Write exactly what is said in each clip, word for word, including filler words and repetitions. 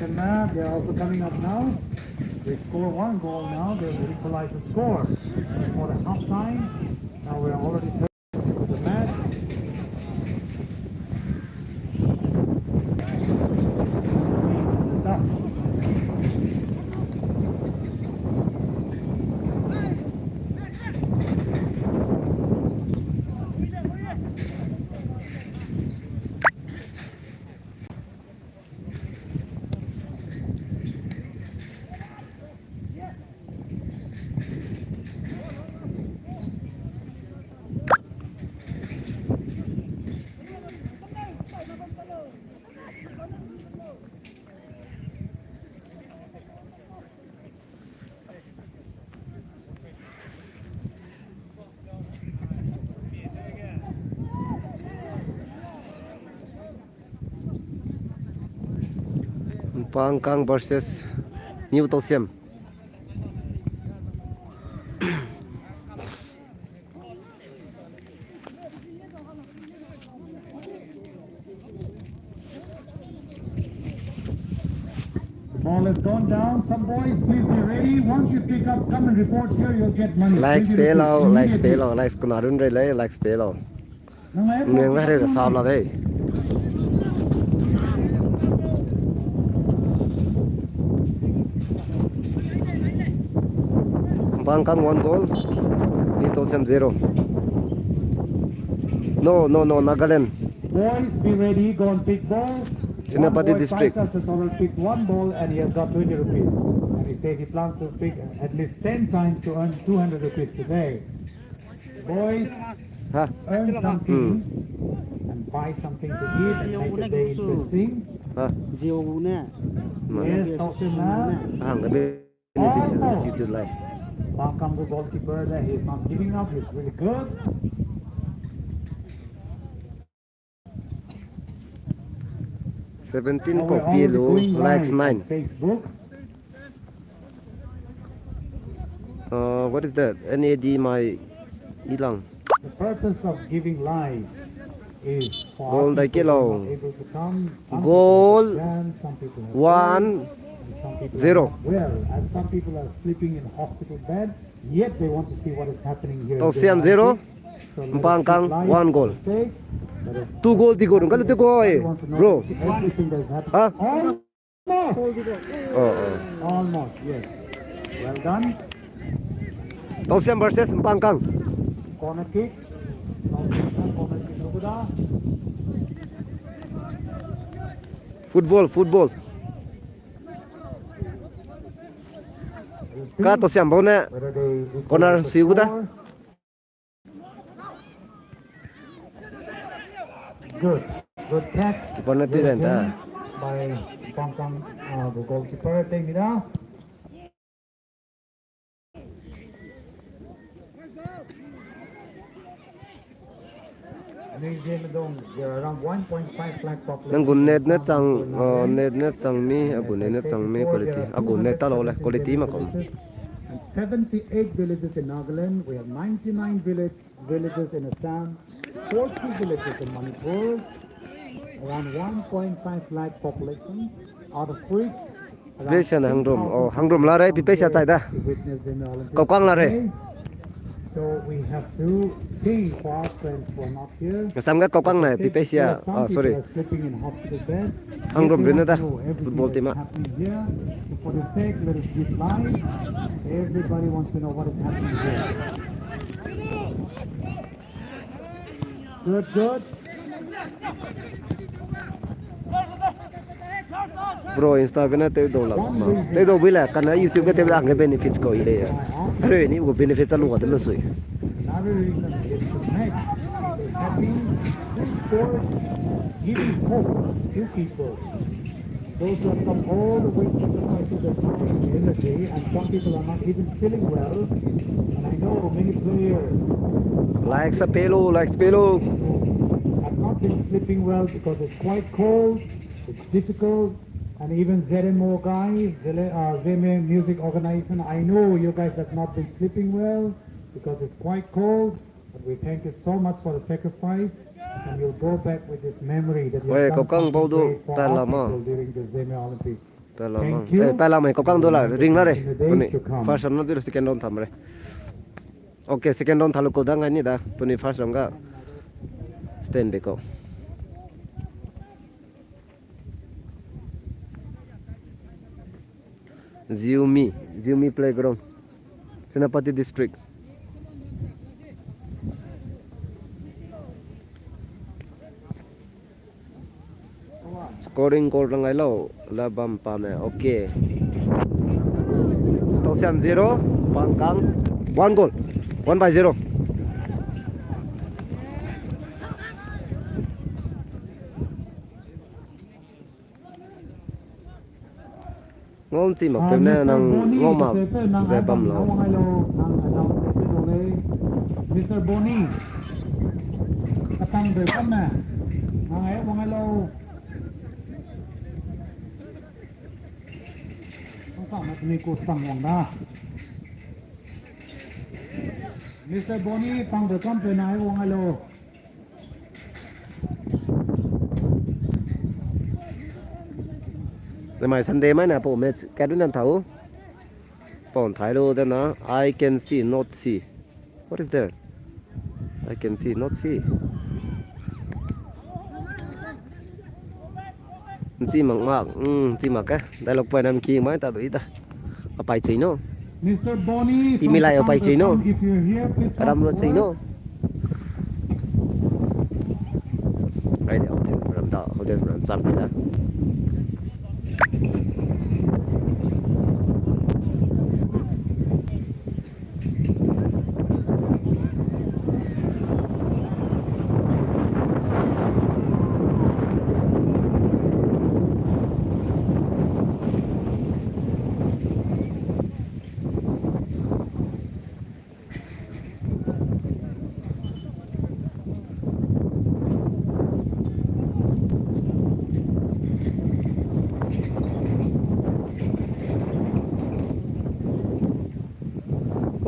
And now they are also coming up now. They score one goal now. They will equalize the score. Before the half time, now we're already thirty to the match. Mpangkang versus New Tousem. The ball has gone down. Some boys, please be ready. Once you pick up, come and report here. You'll get money. Likes pay lau, likes pay lau, likes kuna run rei lei, likes pay lau. Nang ai Nang da re da sab la dei. Mpangkang one goal, New Tousem zero. No, no, no, Nagaland. Boys, be ready, go and pick ball. Senapati District. One boy Titus has already picked one ball and he has got twenty rupees. And he said he plans to pick at least ten times to earn two hundred rupees today. Boys, ha? Earn something and buy something to eat and make the day interesting. Ha? Zio ne. Yes, Tousem. Hang ka be. Almost. Mpangkang, the goalkeeper there, he's not giving up, he's really good. Seventeen copy lu, likes nine. Facebook. Uh, what is that? N A D my ilang. The purpose of giving life is for people who are not able to come. Goal dai ke lau. Some people have died, some people have failed, and some people are not well, and some people are sleeping in hospital bed, yet they want to see what is happening here in Tousem zero, Mpangkang one goal. Two goal, three goal, ka lu te ko, bro. Ha? Almost. Oh, oh. Almost, yes. Well done. Tousem versus Mpangkang. Corner kick. Corner kick. Football, football. Ka Tousem bau ne corner si gu da. Good, good catch. Keeper ne tui den ta. By Mpangkang, uh, the goalkeeper, take it out. Nang gu net ne chang, uh, net ne chang mi, a gu net ne chang mi quality. A gu net ta lo le, quality ma kom. And seventy-eight villages in Nagaland, we have ninety-nine village, villages in Assam, forty villages in Manipur, around one point five lakh population, out of which Pipei sia ne hangrum. Oh, hangrum la rei, pipei sia chai da. Kaukang la rei. Kasam ga Kaukang ne, pipei sia, ah, sorry. Hangrum rune da, football team a. Good, good. Bro, Insta gene tew dau la ma. Tew dau bui le, kana YouTube ge tew da hangge benefits kau i le ya. Are ni gu benefits a lu ga de me sui. Another reason is to make people happy, to sport, giving hope to people. Those who have come all the way, sacrificing their time and energy, and some people are not even feeling well. And I know many players Likes a pelo, likes pelo. Have not been sleeping well because it's quite cold, it's difficult, and even Z M O guys, Zele-, uh, Zeme Music Organization, I know you guys have not been sleeping well because it's quite cold. But we thank you so much for the sacrifice, and you'll go back with this memory that you have done something great for our people during the Zeme Olympics. Pela mang. Eh, pela mai kokang dola ring la re. Puni first round na zero second round tham re. Okay, second round thalu ko da ngai ni da. Puni first round ga stand be ko. Ziumi, Ziumi Playground, Senapati District. Scoring goal rangai lau, la bam pa me, okay. Tausiam zero, Pangkang, one goal, one by zero. Ngau nchi mak pemne nang ngau mak ze bam lau. Mister Boni, katang de kamme, nang ai wang ai lau. Ang sa mak ni ko sang wang da. Mister Boni, pang de kam pe nang ai wang ai lau. Nemai Sunday mai na pau match kat du nan thau. Pau nthai lu de na, I can see, not see. What is there? I can see, not see. Nchi mak mak, mm, nchi mak ke. Dialogue point nam ki mai ta du i da. Apai chui no. Mister Boni, Timi lai apai chui no. If you're here, please come forward. Ram lo chui no. Ai de, audience ram da, audience ram cham da.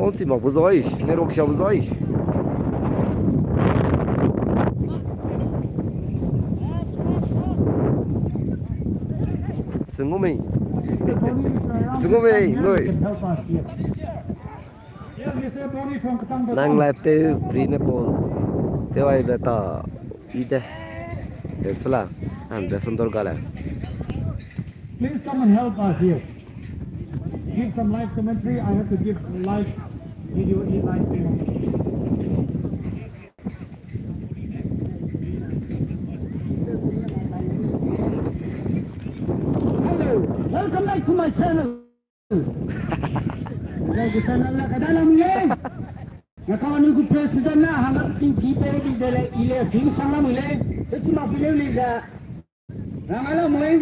Ong chi mak bu zoi, ne rok sia bu zoi. Sungumei. Sungumei, noi. Nang live tew ri ne pon. Tew ai be ta i de. Tew sala. Am de sundor gale. Please come and help us here. Give some live commentary. I have to give live video in live view. Hello, welcome back to my channel. Ngai gu channel la kada lam ye. Na ka ni gu president na hang up ting ki pe di de le ile sing sang lam le. Te chi ma pi le le ga. Rang ala mui.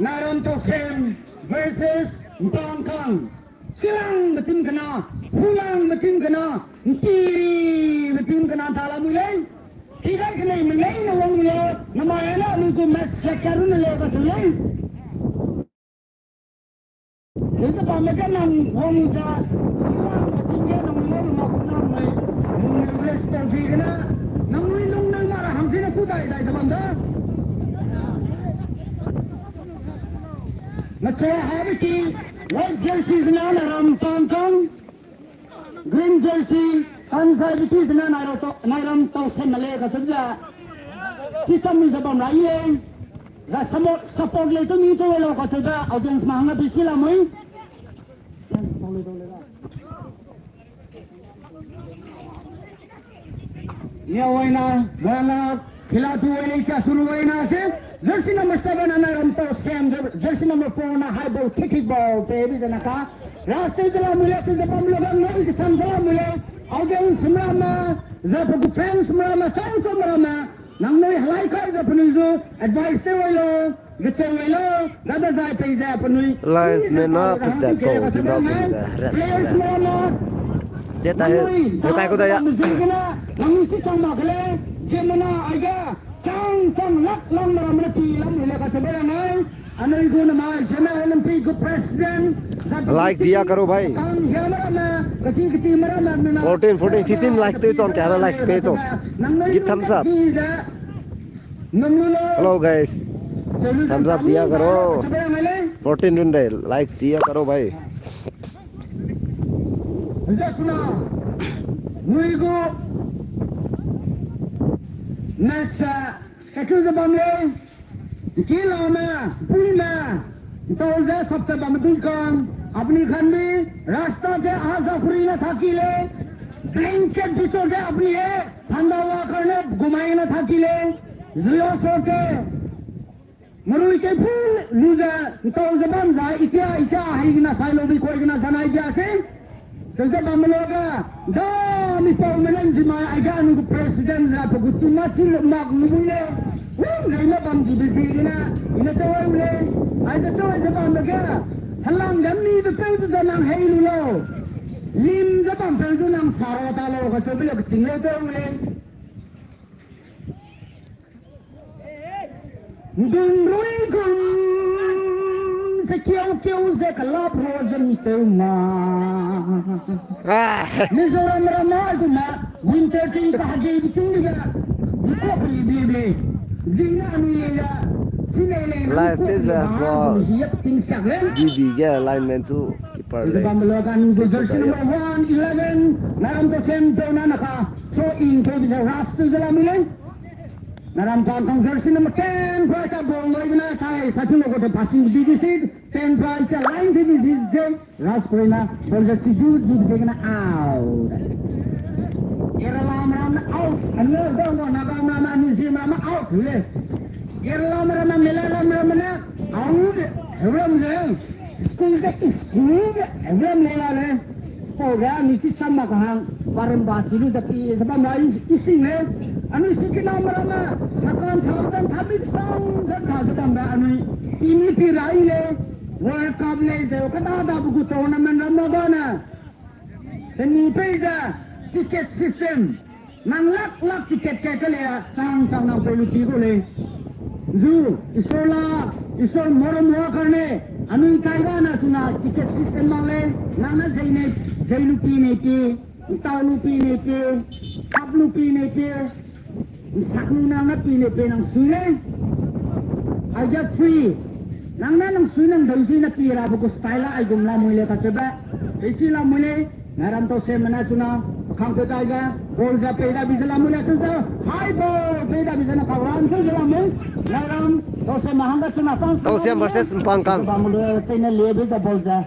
Naram Toksem versus Mpangkang. Silang metim kena, hulang metim kena, ntiri metim kena ta lam le. Hidai kena me le na wang le. Na ma na ni gu match se karu na le ka le. Nang te pa me ka nang wang za, silang ka ting ge nang lo ma ku nang mai, nang respect fi gena, nang lui lung nang ma ra hang sina ku dai dai da bam da. Na che ha ki, white jersey zena Naram Mpangkang. Green jersey, Kansai B T zena Naira to, Naira to se male ka zebza. System ni zebam ra ye. Za support, support le to mi to lo ka zebza audience ma hanga bisi la mui. Nia waina, wala, Khela tu wele kia suru wena se, jersey number seven na Naira Mpangkang, jer-, jersey number four na high ball, kick, kick ball, pe bi zena ka. Last stage la mule, se zebam lo ga, noi ke sam zela mule. Audience mrama, za pe gu fans mrama, chau chau mrama. Nang noi halai kai za pe nui zu, advice te wai lo, ge chau wai lo, ga da zai pe za pe nui. Lines me na pe za ko, zina pe za, rest players mrama. Zeta he, nang noi, kai ko da ya. Nang noi si chang ma kele, je mana ai ga. Chang, chang, lak lang mara mara ti lam hile ka sebe lang ai. Anui gu nama Zeme Olympic gu president. Like diya karo bhai. Kang ya mara ma, kati kati mara ma, na. Fourteen, fourteen, fifteen like tu ton kara likes pe to. Give thumbs up. Nang lu lo. Hello guys. Thumbs up दिया करो। Fourteen run रहे, like दिया करो भाई। Nui gu next, uh, second ze bam lei. Ki lame, pui me, ntau ze sap ze bam dui kan, apni khan mi, rasta ke aa za kuri na thaki lei, blanket bhitor ke apni e, thanda hua karne ghumai na thaki lei, zero sort ke, marui ke phu lu ze, ntau ze bam za, itia, itia, hai gena sai lo bi koi gena zanai bia se. Tewze bam lo ga, da mi pau me len zi mai, ai ga anui gu president ra pe gu tu ma chi lo mak lu bui lei. Wang rei na bam di be zi gena, i ne tewai u lei. Ai ze tewai ze bam de ga, helang de mi be pei be ze nang hei lu lau. Lim ze bam peu zu nang sa ra ta lau, ka cheu be le keching lei tew u lei. Ndun rui gum ze kiau kiau ze kalap ro ze mi tew ma. Ah. Mizoram ram ma gu ma, winter ting ka hage bi ting ni ga. Bi ko bi bi bi. Zing na mi le ya. Si le le na. Live ko te bi ze ba, bo. Hi ya ting sak le. B B ge alignment tu keeper le. Bam lo ga ni jersey number one eleven. Naram to sem to na na ka. So in pe bi ze ras tu ze la mi le. Naram Pangkang jersey number ten, prize ka ball loi gena kai, satu logo de passing di di si, ten prize ka line di di si, je, last point na, ball je si du di di gena out. Kerala mram na out, anu da na ga mram na, anu si mram na out le. Kerala mram na, Malayalam mram na, out, ram le. School de school, ram le la le. Pau ga anui chi sam mak hang, paremba chi lu ze pi ze bam ra i, i sing le. Anui si kiname ramme, hakan tham zan tham mi sang zan tha ze bam ra anui. Pi mi pi ra i le, World Cup le ze, kada da bu gu tournament ramme ba ne. Teni pei ze, ticket system. Nang lak lak ticket ke ke le, chang chang nang pei lu pi gu le. Zu, Isor la, Isor morom hua karne, anui tai ga na suna ticket system mak le, nang na zei ne, zei lu pi ne pi, ntau lu pi ne pi, sap lu pi ne pi, nsak lu nang na pi ne pi nang sui le. Ai ja free, nang na nang sui nang dau zi na pi ra bu gu style la ai gum la mui le ka chebe, pei si la mui le. Naram tau se mena chuna, khang pe dai ga, ball ze pei da bi ze la mu le chun ze, high ball, pei da bi ze na ka run tu ze la mu, naram tau se mahang ga chuna sang. Tau se versus Mpangkang. Ba mu le, tei ne le bi ze ball ze.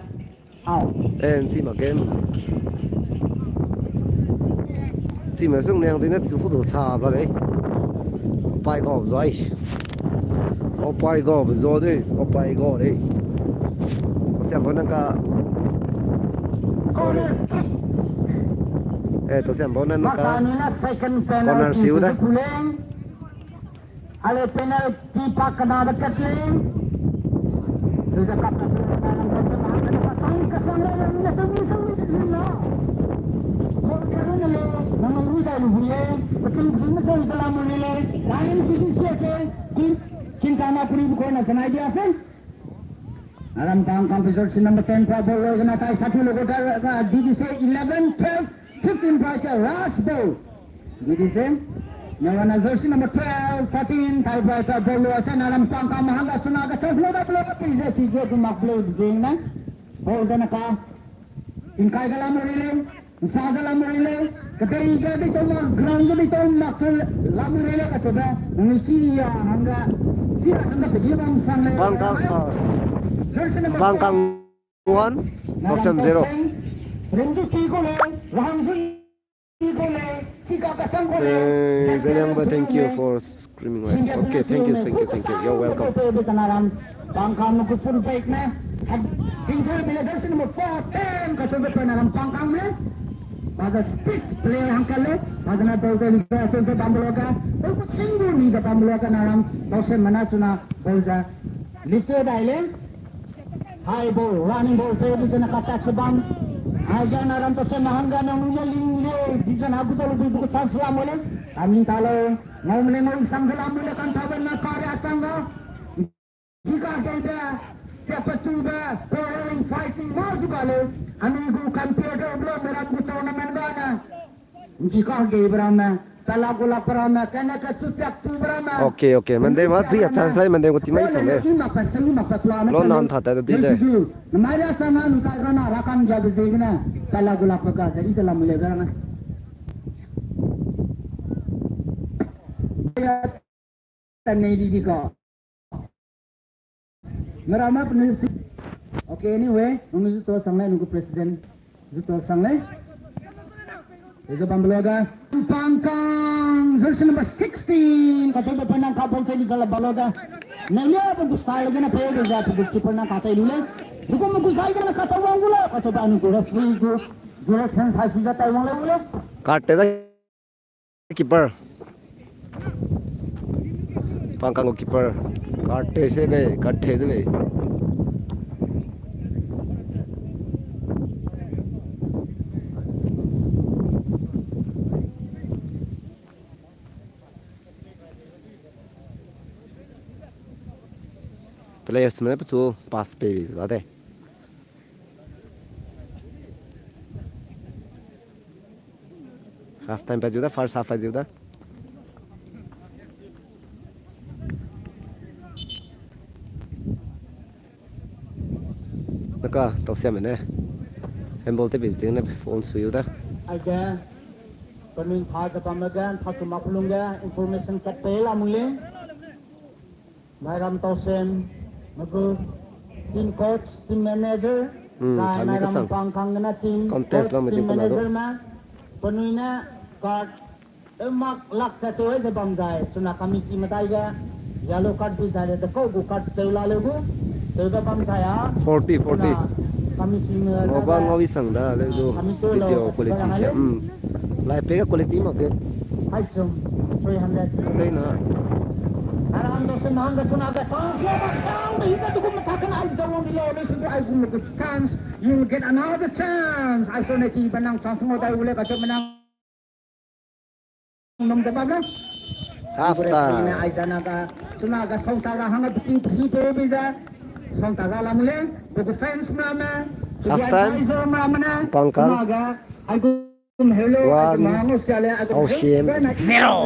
Au. Eh, nchi ma game. Nchi ma sung niang zine chu fu du cha bla de. Pai go zai. Opai go, be zo de, opai go de. Tosiam bo nang ka. Sorry. Eh, tosiam bo nang ka. Corner siu da. Ale penalty pa kana da kat le. Lu da kat le. Kasang, kasang le, le, le, le, le, le. Ball ke lu le, nang lu da lu le. Kasang lu me zai zala mo le le. Lain ki di se se. Kin, kin kana kuri bu ko na sanai dia se. Naram Pangkang pe jersey number ten pa ball loi gena tai satu logo ta ga D D C eleven, twelve, fifteen pa ke rush ball. D D C. Naram jersey number twelve, thirteen, tai pa ke ball loi se Naram Pangkang mahang ga chuna ga chance lo da blo ga pi ze ki go du mak blo jing na. Ball ze na ka. Inkai ga la mo ri le. Nsa ze la mu ri le, kedei ge di tau mak, ground ge di tau mak chu la mu ri le kacheube, nang chi ya hangge, chi ya hangge pe gi bam sang le. Pangkang, ah. Jersey number Pangkang one, Tosem zero. Rimju ti ko le, Rahangju ti ko le, Sika Kasang ko le. Eh, Zeliang ba, thank you for Screaming Lions. Okay, thank you, thank you, thank you. You're welcome. Pangkang nu ku full back ne. Tingkul bila jersey number four, ten ka chun pe Naram Pangkang ne. Baza speed player hangkale. Baza na ball de ni ka chun pe bamloga. Ball ku singbu ni ka bamloga Naram. Ball se mana chuna ball za. Lift dai le. High ball, running ball pe di jana ka touch bam. Ai jana ram to se mahanga na nuna ling le di jana gu to lu bu chance la mo le. Amin ta lo. Ngau mle ngau sang gela mule kan thaben na kare achang ga. Gika gebe, kepetu be, quarreling, fighting, ma zu ga le. Anui gu compare de blo meram gu tournament ga na. Gika gebe ram na. Pela gulak perame, kene ke chu piak tu perame. Okay, okay. Mende ma, di a chance lai, mende ko timai sang de. Ima pe selu ma pe plan. Lo nan tha ta de di de. Namai ra sana nu ta rana rakan ga be zegene. Pela gulak pe ga de, i de lam le berame. Tanei di di ka. Ngarama penui si. Okay, anyway, nung zu to sang le, nung president. Zu to sang le. Ega bam belo ga. Pangkang, jersey number sixteen. Kachoba penang ka bol te lu zala belo ga. Nang ya ba gu style ga na pe ga za pe gu keeper na ka te lu le. Duko mo gu zai ga na ka ta wang gu la. Kachoba anu gu referee gu direction sai su za tai wang le gu le. Card te da. Keeper. Pangkang gu keeper. Card te se be, card te de be. Players mene pechu pass pe bi za de. Half time pa ziu da, first half pa ziu da. Naka, tau siam ne. Handball te bim zing ne phone sui u da. Aige, penui tha ze bam ge, tha chu mak lung ge, information kat pe la mui le. Nairam Tausem, magu team coach, team manager, hmm, zai Nairam kasang. Pangkang gene team coach, team manager ma, penui ne card, e mak lak ze tew ze bam zai, chuna committee medai ge, yellow card bi zai de, de kau gu card tew la leu gu, tew ze bam zai a. Forty, forty. Chuna committee me, ngau ba ngau i sang da leu du, video quality siam. Lai pe ga quality mak ge. Hai chum, three hundred. Chai na. Aram do se nang ga chuna ga chance lo ba sang, da hita tu kum ta kan ai da wang di lo, listen to ai kum ku chance. You will get another chance. Ai so ne ki ba nang chance mo dai ule ka chum nang. Nang da ba na. Half time. Ai da na ga, chuna ga song ta ga hang ga biting phi pe bi za. Song ta ga la mule, bu ku fans ma ma. Half time. Advisor ma ma na. Pangkang. Chuna ga, ai gu One, Tausem, zero.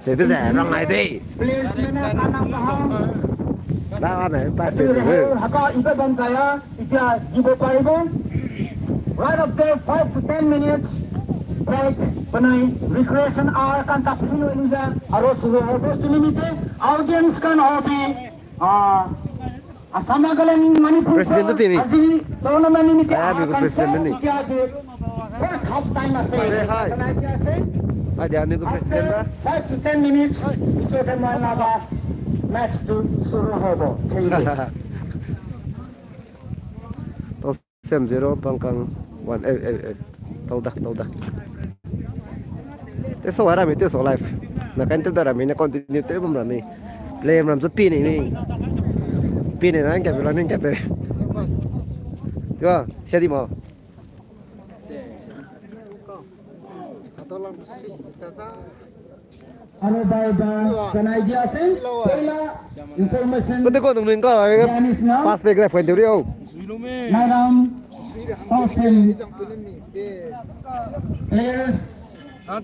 Sebe ze, rang ai dei. Da, da, pass pe de. Right after five to ten minutes break, penai recreation hour kan tak pinu iluza, aro suzo hobo tu minute, audience kan obi, ah, Assam, Nagaland, Manipur, president tu pimi. Azing tournament ni. Ai, ami gu president ni. First half time ase. Say hi. Ai, dia ami gu president ba. After five to ten minutes, ito de man laba match tu suru hobo. Thank you. Sem zero, Pangkang one, eh, eh, eh. Tau da, tau da. Te so ara mi, te so live. Na kan te da ra mi, na continue te bam ra mi. Play ram so pi ni mi. Pi ni na ka pe la ni ka pe. Yo, sia di mo. Aro bai ba, kanai dia se, pela, information. Kau te kau nung nung kau, eh, pass back le point rio. Nairam, Tausem, players,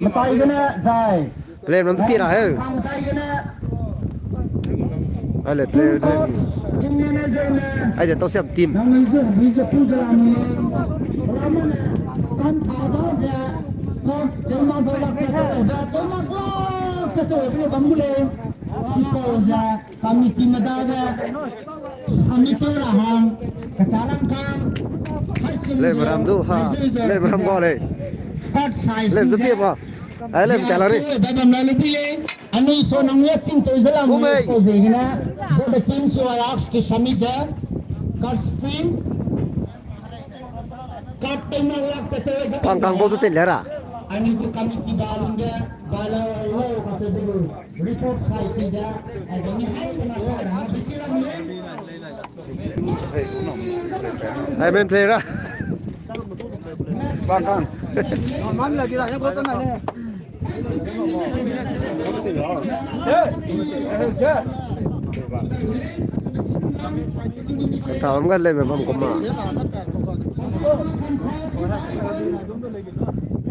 matai gene, zai. Player mam pi ra he. Matai gene. Ale player de. Ai de Tausem team. Le meram du ha. Le meram ba le. Le meram du pie ba. Ai le meram ta la re. Anui so nang ya ching teu ze lam ko ze gene, for the teams who are asked to submit the card screen, card teu na lak se teu ze Pangkang bo zu te le ra. Anui gu committee ba lung ge, ba la lo ka se bu report sai si ze, ai de mi hai na sa na bi si la mu le. Ai men player a. Bang kang. Tawang ga le me bam kuma.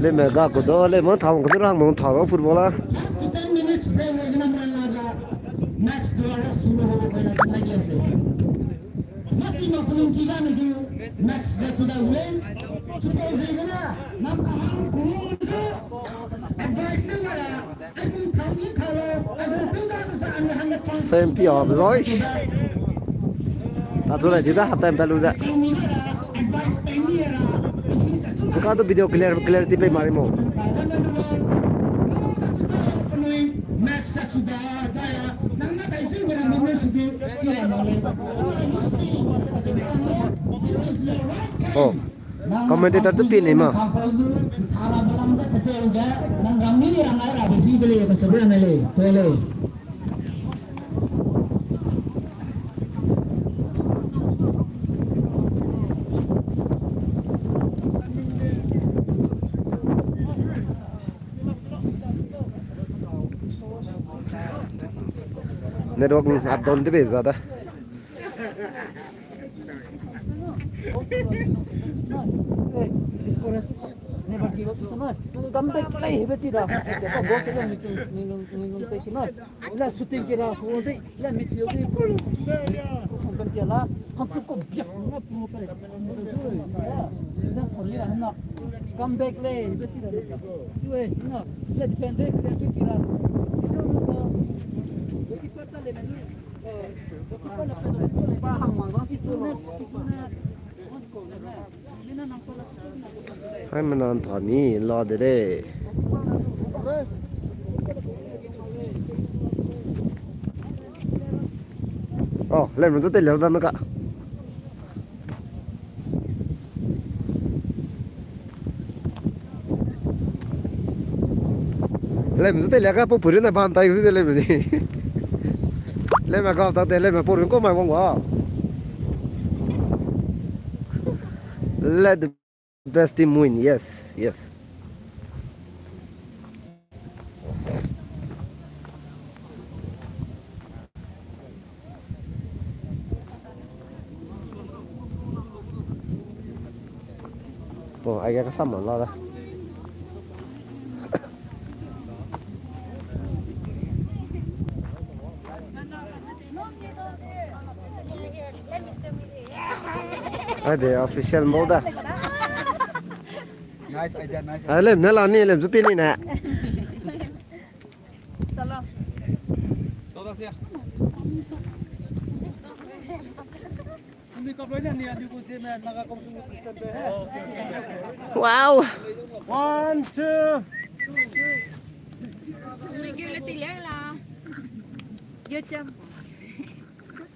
Leme ga ku do, leme thau ku do, rang mo thau do football a. After ten minutes break, we're gonna manga ga match duara suru ho, we're gonna manga se. Mati ma kuning ki ga me du match za chu da ule. Suppose we're gonna nam ka hang ku advice na ga. Same pia bezoi. Ta tu lai di da, half time pa lu ze. Ka tu video clear, clarity pe mari mo. Oh. Commentator tu pin ni ma. Network up down de be za da. Come back play, hebe chi da. Go to the, la shooting kira, full de, la midfield de. Kan kira la, hangchup ko biak na pro pe. Na thomi la na. Come back play, hebe chi da. Chue, na, la defend de, kira. Isu na. Goalkeeper ta le na. Hai mena nta mi la de lei. Oh, lem tu te leu da na ka. Lem zu te lia ka po puri na ban tai zu de lem ni. Lem ka ta te lem po ru ko mai wang wa. Let the best team win. Yes, yes. Oh, ai ga ka sam la da. Ai de official mo da. Nice idea, nice idea. Ai lem na la ni lem zu pi ni na. चलो। Wow. One, two.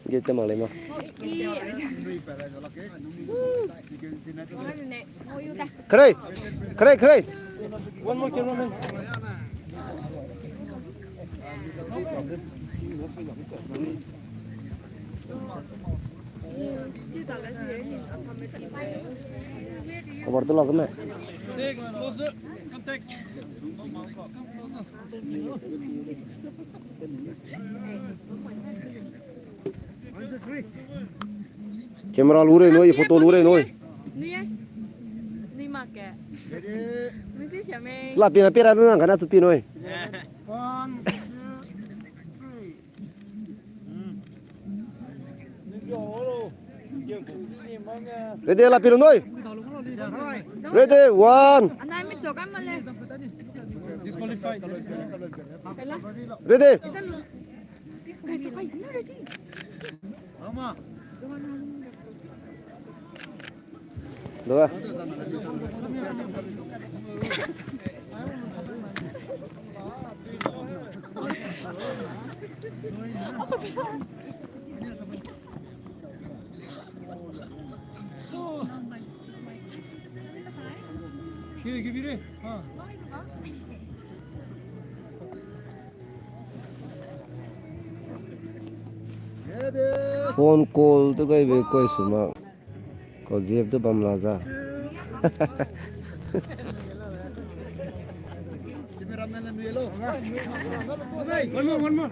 Ge te mak lei ma. Kare, kare, kare. One more cameraman. Kabar tu la kene. Stay closer, contact. Come closer. Camera lu rei noi, photo lu rei noi. Nui e. Nui mak ke. Misi siame. La pina pira nu nang kana chu pi noi. One, two, three. Ready, la pi lu noi. Ready, one. Anai mi choka male. Disqualified. Ready. Dua. Giri, giri, giri. Ha. Phone call tu kai be koi suma. Kau jep tu bam la za. One more, one more.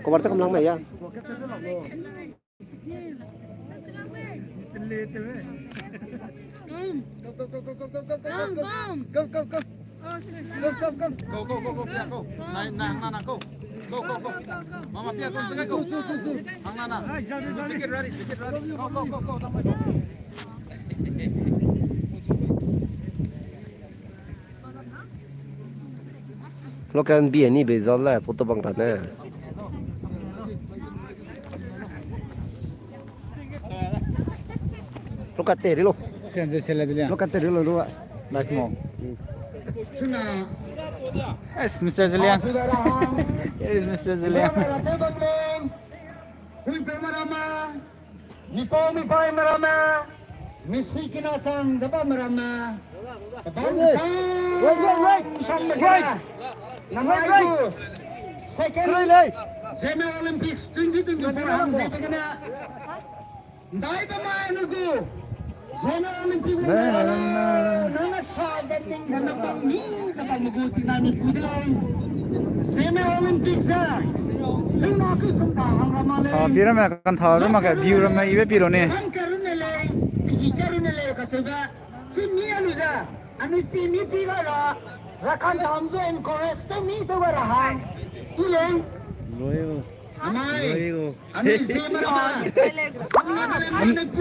Kau bar ta kam lang mai ya. Come, come, come, come, come, come, come, come, come. Come, come, come. Go, go, go, go, Pia, go. Nai, nai, nai, nai, go. Go, go, go. Mama, Pia, go, go, go. Go, go, go. Hang, nai, nai. Ticket ready, ticket ready. Go, go, go, go. Lokan bi ni be zal la photo bang ra ne. Lokat te ri lo. Sian ze sele zeliang. Lokat te ri lo lo. Live mo. Yes, Mister Zeliang. Here is Mister Zeliang. Hui pe marama. Mipau mipai marama, misi kina chang daba marama. Wait, wait, wait, wait. Namai gu second Zeme Olympics twenty twenty-four hang zibe gene. Ndai ba mai nu gu Zeme Olympics nang sa de ning na bam mi, na bam gu tina ni ku de. Zeme Olympics a. Lung na ku sum ta hang rama le. Tha bi ramme, kan tha ramme ka view ramme ibe pi lo ne. Kan ka rune lei, piki ka rune lei ka cheu ga. Chi mi a lu za, anui pi mi pi ga ra, ra kan ta ham zo encourage to mi to ga ra hang. Tu lei. Loi o. Amai. Loi o. Anui pi mi ra.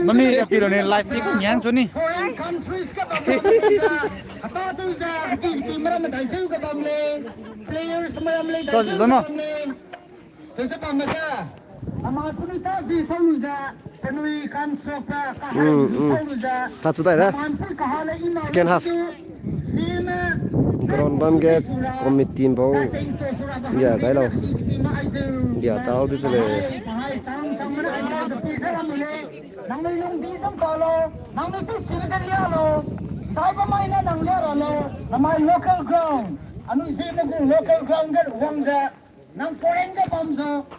Mami ya pi lo ne live ni ku nyang chu ni. Foreign countries ka bam bam le za. Hata tu za, pi pi mara ma dai zeu ka bam le. Players mara ma le dai zeu ka bam le. Cheu ze bam me ze, ama penui ta zi sau lu ze, penui kan chok pe, kahai zi sau lu ze, ta chu dai da. Ama penui kahale i ma second half. Ground bam ge committee bau. Ya, dai lau. Ya, tau di chule. Nangnui lung di zam ka lo, nangnui tu chi de lia lo, dai ba mai na nang lia ra lo, namai local ground, anui zi me gu local ground ge wang ze,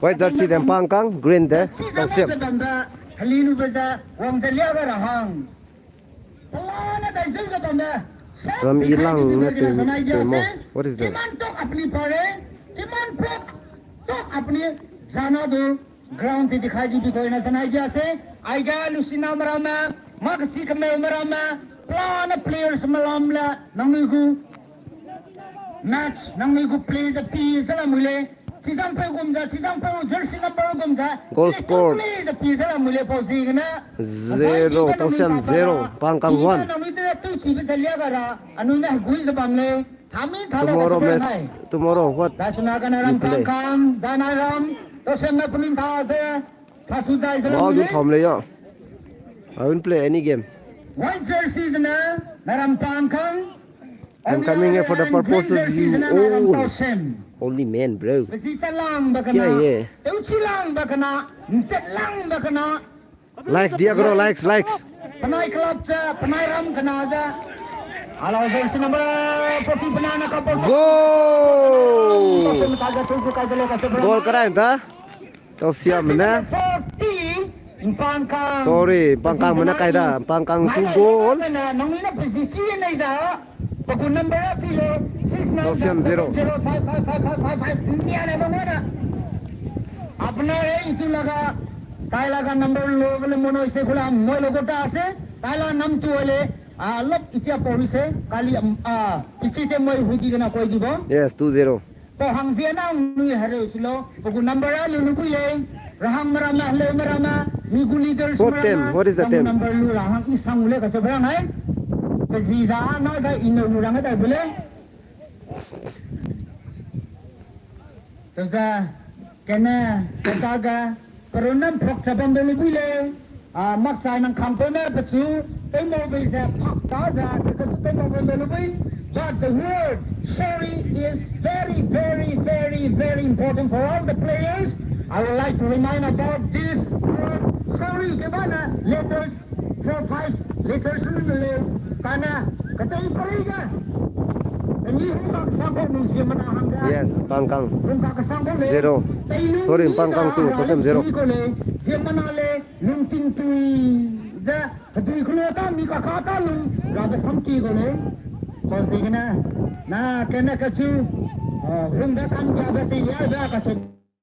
White jersey de Mpangkang, green de Tausiam. Ram i lang ne tei, tei mo. What is that? Ground ti dikhai di di koi na sanai dia se, aiga lusina meramme, makasi kemeu meramme, pelane players melam le, nangnui gu match, nangnui gu play ze pi ze lamui lei. Chizangpeu gum ze, chizangpeu jersey number gum ze. Goal scored. Play ze pi ze lamui lei pau ziegene. Zero, Tausiam zero, Mpangkang one. Nangnui te tu chi be ze lia ga ra, anui ne hegui ze bam lei. Thami tha le. Tomorrow match, tomorrow what? Dasuna gana you play? Mpangkang, Danaram, Tausiam na punin tha ze. Tha su dai ze lamui lei. Thom lei ya. I won't play any game. White jersey ze na, Naram Mpangkang. I'm coming here for the purpose of you. Oh, holy man, bro. Bezi ta lang ba kana. Kia ye? Teu chi lang ba kana. Nset lang ba kana. Likes dia karo, likes, likes. Penai club cha, penai ram kana cha. Alo jersey number forty penai na ka. Goal! Goal karai nta. Tausiam mene. Mpangkang. Sorry, Mpangkang mene kai da. Mpangkang two goal. Tausiam zero. Apna re itu laga, tai laga number lo le mono ise kula moi lo kota ase. Tai la nam tu le, a lop itia pori se kali a pichi te moi huti gena koi di bo. Yes, two zero. Pau hang zia na nui hereu silo, pe gu number a lu lu bui lei, rahang merama, heleu merama, mi gu leaders merama, what is the team? Number lu rahang i sang u lei ka chabrang ai. Pe zi za a na da i neu lu rang dai bu lei. Teza, kene, kata ga, Perunam phok chabam de lubui lei, a, maksai nang kham peume pechu, teimo bei ze phak ta ze, ke kechu teimo bam de lubui. But the word sorry is very, very, very, very important for all the players. I would like to remind about this word sorry. Ke bana letters four, five letters lu le, kana, katei pari ga. Ni hung ka sang ko mu zie mana hang ga. Yes, Mpangkang. Hung ka sang ko le. Zero. Sorry, Mpangkang two, Tausiam zero. Ko le, zie mana le. Lungting tui ze, hedui kelo ta mi kaka ta lung, ga be sam ki go le. Ko ziegene, na kene kechu, a, hung be kam ga be ti ya be kachu,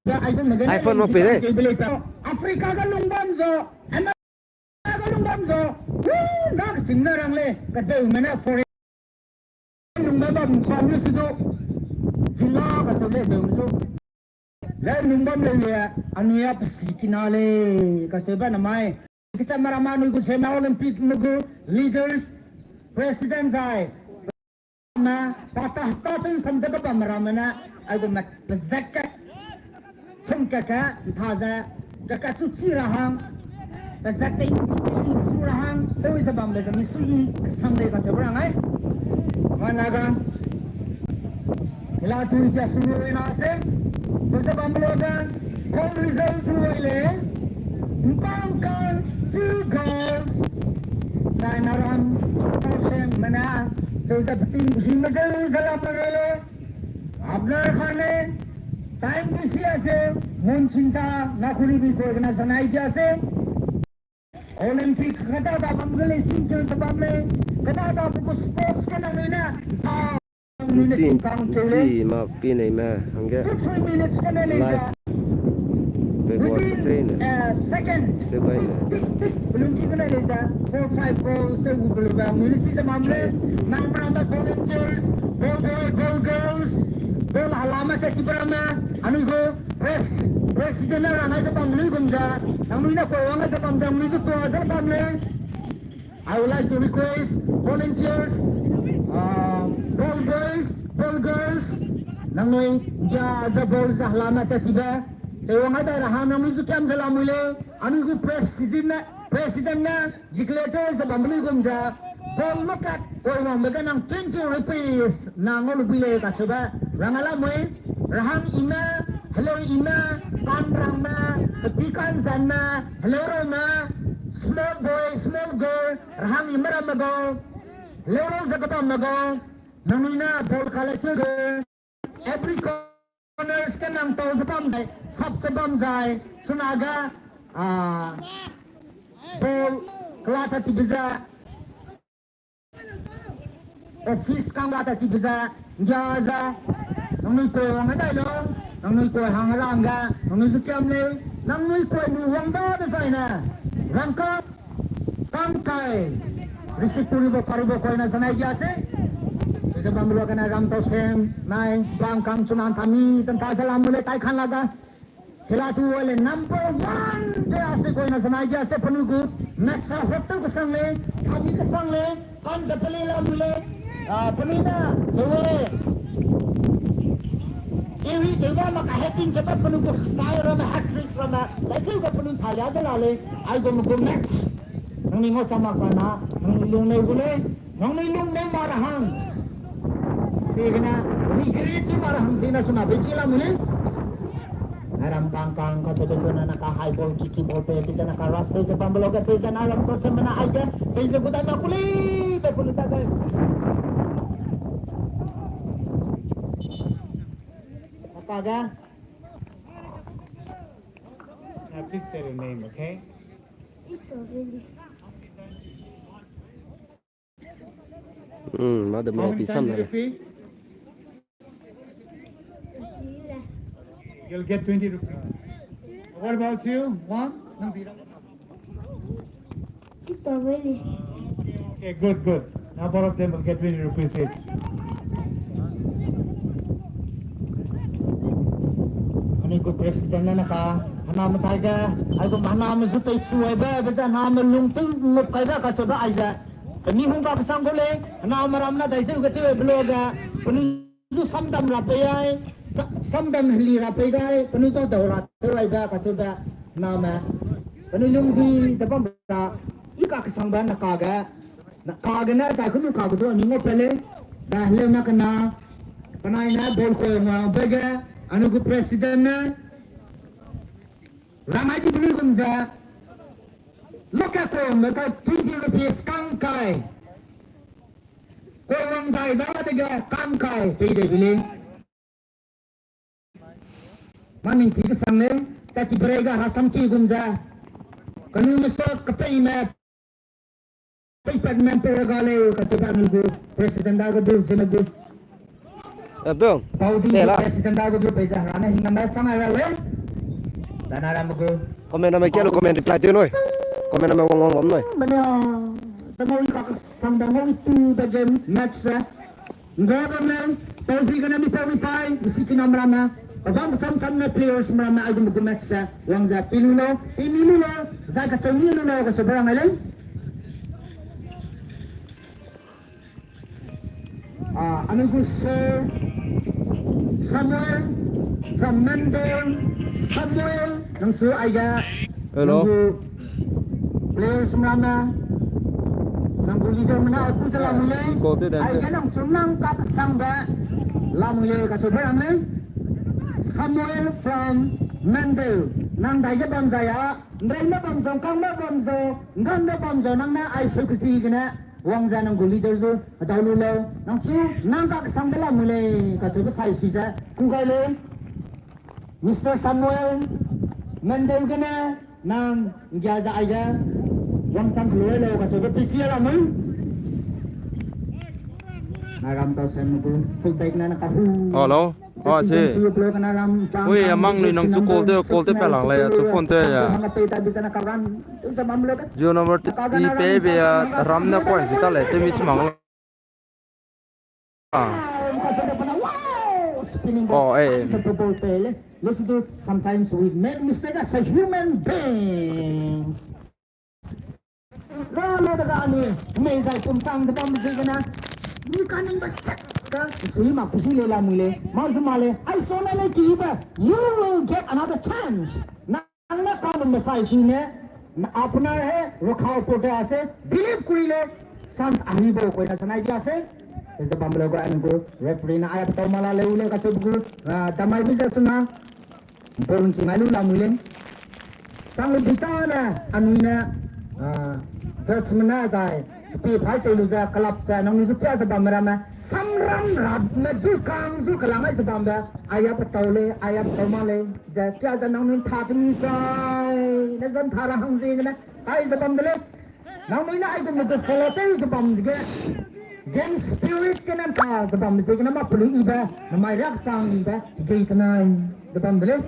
be iPhone me gene iPhone mo pe de. Ke be le ta. Africa ga lung bam zo, America ga lung bam zo, Wi, na keching na rang lei, kadeu mene foreign. Nung bam bam bam lu su du. Zila kacheu lei deu su. Lei nung bam lei le, anui a pesi kina lei, kacheu ba na mai. Kisa mara ma anui gu Sena Olympic me gu leaders, president zai. Na, pa ta, ta tun sam ze ba bam ramme na, ai gu mak, pezat ka, thum ka ka, ntha ze, ka ka chu chi ra hang, pezat ka, chu ra hang, teu ze bam le ze mi sui, sang de ka chu ra ngai. Mana ga, la tu ja su na se, chu ze bam lo ga, goal result tu le, Mpangkang two goals. Nainaram, Tausen, mena, zeu ze peting, zing me zeu ze lam me relo. Abner Khane, time bisi ase, Munchinta, Nakuri bi koi kena sanai dia se. Olympic kata da bam gele sing ke bam le, kata da bu sports ke na mena. Nchi, nchi ma pi nei me, hangge. Life. Pe bor pe chei ne. Pe bai ne. Try. Ball, ball, ball girls. Ball halama te kibarama. Anui gu press, president na rang ai ze bam lui gum ze. Nangnui na koi wang ai ze bam ze, nangnui zu tua ze bam le. I would like to request volunteers, uh, ball boys, ball girls, nangnui nggia ze ball ze halama tat tibe, teiwang ai dai ra hang nangnui zu kiam ze lamui lei, anui gu president ne, president ne declare tew ze bam lui gum ze, ball lokat, koi wangbe ge nang twenty rupees, nang ngau lu bui lei kacheube, rang a lamui, rahang ime, heleu ime, kan rangme, pepi kan zanme, heleu raume, small boy, small girl, rahang ime ramme gau, heleu rau ze kebamme gau, nangnui ne ball collect tew de, every corners ke nang tau ze bam zai, sap ze bam zai, chuna ga, ah, ball kela ta tibe ze, office kang ga ta tibe ze, nggia ze, nangnui koi wang dai lo, nangnui koi hang rang ga, nangnui zu kiam lei, nangnui koi lu wang da de zai ne, rangkâng, kang kai, risik puribo paribo koi na sanai dia se, ze bam lo kena ram tau sem, nai, bang kang chuna tami, tanta ze lam le tai khan la ga, Kela tu wale number one te ase koi na sanai dia se penui gu match a hot tew kesang le, kami kesang le, kan ze pele la lu le, ah, penui na, lewe. Iri tew ba ma ka heading ke ba penui gu style ramme, hat-trick ramme, la zeu ga penui thalia de la le, ai gu me gu match. Nangnui ngau chang mak sana, nangnui lung neu gu le, nangnui lung neu ma ra hang. Chigene, regret tu ma ra hang chigene chuna bei chi la mu le. Aram bang kang ka chebe kuna na ka high ball, kick ball pe, pe na ka rush pe, pe bam belo ke, pe na aram ko se mena ai ke, pe ze ku dai ma ku le, pe ku le ta ke. Apa ga? Now please tell your name, okay? Hmm, madam, how many times did you pee? You'll get twenty rupees. What about you? One? Nang zira. Okay, okay, good, good. Now both of them will get twenty rupees each. Ani gu president na ka, hana me tai ga, ai gu hana me zu pei chu ai ba, be za hana me lung tu me kai ba ka chu ba ai za. Kami hung ka sang ko le, hana me ram na dai zeu ga te be lo ga, penu zu samdam ra pei ai, sa-, samdam heli ra pei gai, penu zu dau ra te ai ba ka chu ba, hana me. Penu lung di, za bam ra, i ka sang ba na ka ga, na ka ga na, za kunu ka gu du, ni ngo pele, za le na ka na, Penai ne ball koi wang be ge, anu gu president ne, ramai di bulu gum ze, loka koi wang be ka twenty rupees kang kai. Koi wang dai da de ge kang kai, pei de bili. Ma mingchi kesang le, ta ki berei ga rasam ki gum ze. Kanu me sok, kapei me, Peipat member ga lei, kacheube anui gu president da ga du, zene gu. Eh, bro. Paudi president da ga du, peize hera ne hing nam chang ai ra lei. Dana ram gu. Comment name kia lu, comment reply tew nui. Comment name wang wang wang nui. Mane. Tama i kak sang bang i tu da game match se. Ngga bam lei, tau zi gene mi pau mi pai, mi si kinam ramme. Abam sam sam ne players ramme, aigum gu match se. Wang ze pi lu lo, pi mi lu lo, zai ka chau mi lu lo, ka se barang lei. Ah, anui gu Sir Samuel from Mendel. Samuel, nang chu aige, hello, nang gu players ramme, nang gu leader mena, aku te lamui lei. Call te dan aige te. Nang chu nang kak sang be lamui lei, ka chu be ram lei. Samuel from Mendel, nang dai ge bam zai a, nrei me bam zau, kang me bam zau, ngan me bam zau, nang ne ai su ke zi gene. Wang ze nang gu leader zu, hedau lu lei, nang chu, nang kak sang be lamui lei, ka chu be sai si ze, ku gai lei, Mister Samuel, Mendel gene, nang, nggia ze aige, wang sang lu lei, ka chu be pi si lamui. Na ram tau sem gu, full back na na ka hu. Hello. Ah, se. Ui, amang lui nang chu call te, call te pa lang lei, a chu phone te ya. Zero number te, i pe be ya, ram ne kwan si ta lei, te mi chi mang la. Ah. Oh, eh, eh. Let's do, sometimes we make mistake as a human being. Ra lo da ga ni, mei zai pum tang de bam ziegene. Ni ka ning ba sek ka, sui ma kusi le lamui lei, ma zu ma lei, ai so na lei ki ba, you will get another chance. Nang na ka num ba sai si ne, na apnar hai, rakha pur de ase, believe kuri lei, chance ahi bo koi na sanai di ase. Te bam lo ga ni gu, referee na ai pa tau ma la lei u lei ka chu gu, ah, damai bi ze suna. Ball nchi ngai lu lamui lei. Sang lu bi ta ne, anui ne, ah, judge mena zai, pi phai tei lu ze, kalap ze, nang nu zu kia ze bam ramme, samram rap me du kang zu kalang ai ze bam be, aya pa tau lei, aya pa tau ma lei, ze kia ze nang nu tha te mi zai, ne zan tha ra hang ziegene, ai ze bam de lei. Nangnui ne aigum lu ze follow tew ze bam ge, game spirit gene nta ze bam ziegene ma pelu ibe, namai riak chang ibe, gei tenai ze bam de lei.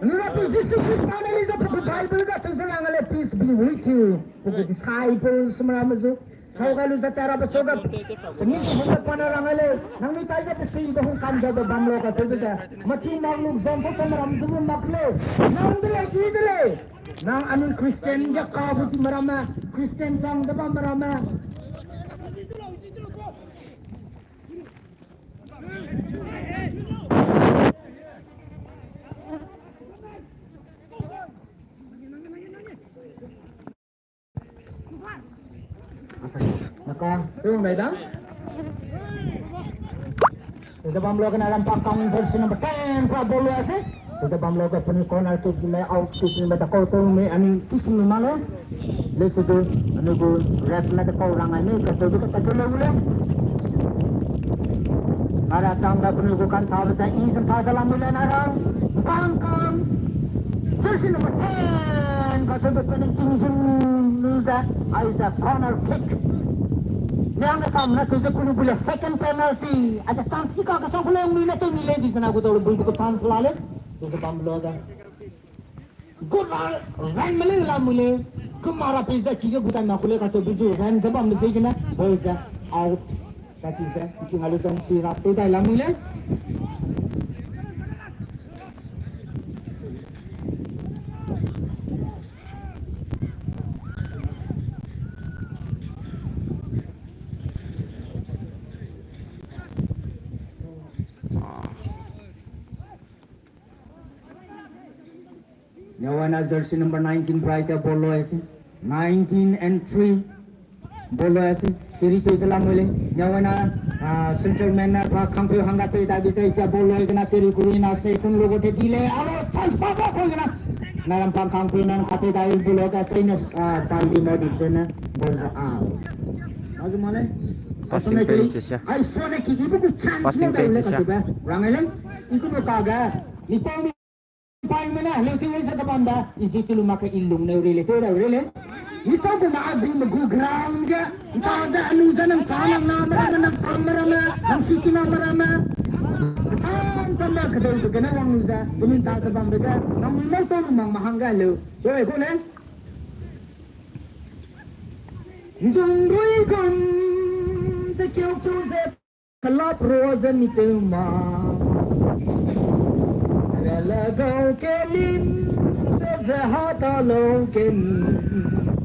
Anui Rapi Jisu Krista ne lei ze pe gu Bible ga tew ze rang lei, peace be with you. Pe gu disciples mera me zu. Sau gai lu ze tera be sau ga. Pemi zu hung pa ne rang lei. Nangnui tai ge pe si be hung kan ze be bam lo ka tew de. Matthew, Mark, Luke, John, pe pe meram zu lu mak lei. Nang de lei, i de lei. Nang anui Christian ge kabu ti meramme, Christian chang de bam meramme. Naka, tuang dai da. Tede bam lo kena ram pa kang version number ten pa ball lo ase. Tede bam lo ke puni corner kick me out kick me da kau tau me ani chisim me ma lo. Le se du ani gu ref me da kau rang ai me ka tau du ka tau lo le. Ara tang da puni gu kan ta da i kan ta da lam le na ra. Bang kang. Jersey number ten ka tau du puni king jun lu za ai za corner kick. Niang da sam na tau ze kulu bule second penalty. Aja chance ki ka ka sang pulong ni na tau ni le di sana gu tau bul gu chance la le. Tau ze bam lo da. Good ball, ran mele la mule. Kumara pe za ki ga gutai ma kule ka tau buzu ran ze bam ze gene. Ball za out. That is the, ki ngalu dong si rap te dai la mule. Nyawana jersey number nineteen bright ya ball lo ase. Nineteen and three. Ball lo ase. Kiri tu salam wele. Nyawana, ah, central man na pa kangpeu hangga pe da bi chai tia ball lo gena kiri kuri na se kun logo te dile. Aro chance pa pa ko gena. Naram pa kangpeu na kate da il ball lo ga chai na, ah, pa di mo di chena. Ball za out. Azu mane. Passing pace se. Ai so ne ki ibu ku chance. Passing pace se. Rangelen. Iku no ka ga. Ni pa mi Pai mena, leu tew rei ze kebam da, i zi telu mak ke i lung neu rei le, tew rei rei le. I chau gu ma a gu me gu ground ge, nta ze a lu ze nang cha nang na meramme, nang pang meramme, nang siki na meramme. Tam tam na kedeu ze gene wang lu ze, gu min ta ze bam de ge, nang mi mau tau lu mang ma hang ge leu. Tew rei ku ne. Ndung rui gum ze keu keu ze kelap rua ze mi tew ma. Rele gau ke lim, pe ze ha ta lo ke ni.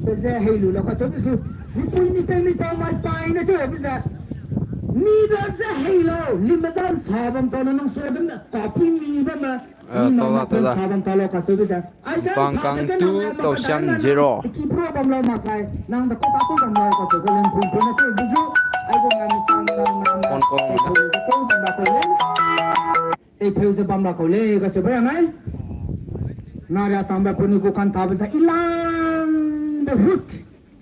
Pe ze hei lu la ka cheu su. Mi pui mi tew mi pa mai pai ne tew pe ze. Mi be ze hei lo, lim be zan sa bam ta na nang so de me, ka pui mi be me. Eh, tau da, tau da. Bangkang two, Tausiam zero. Kon kon. Tei pheu ze bam la kau lei, kacheube rang ai. Nara tangbe puni gu kan tabe za ilang the root.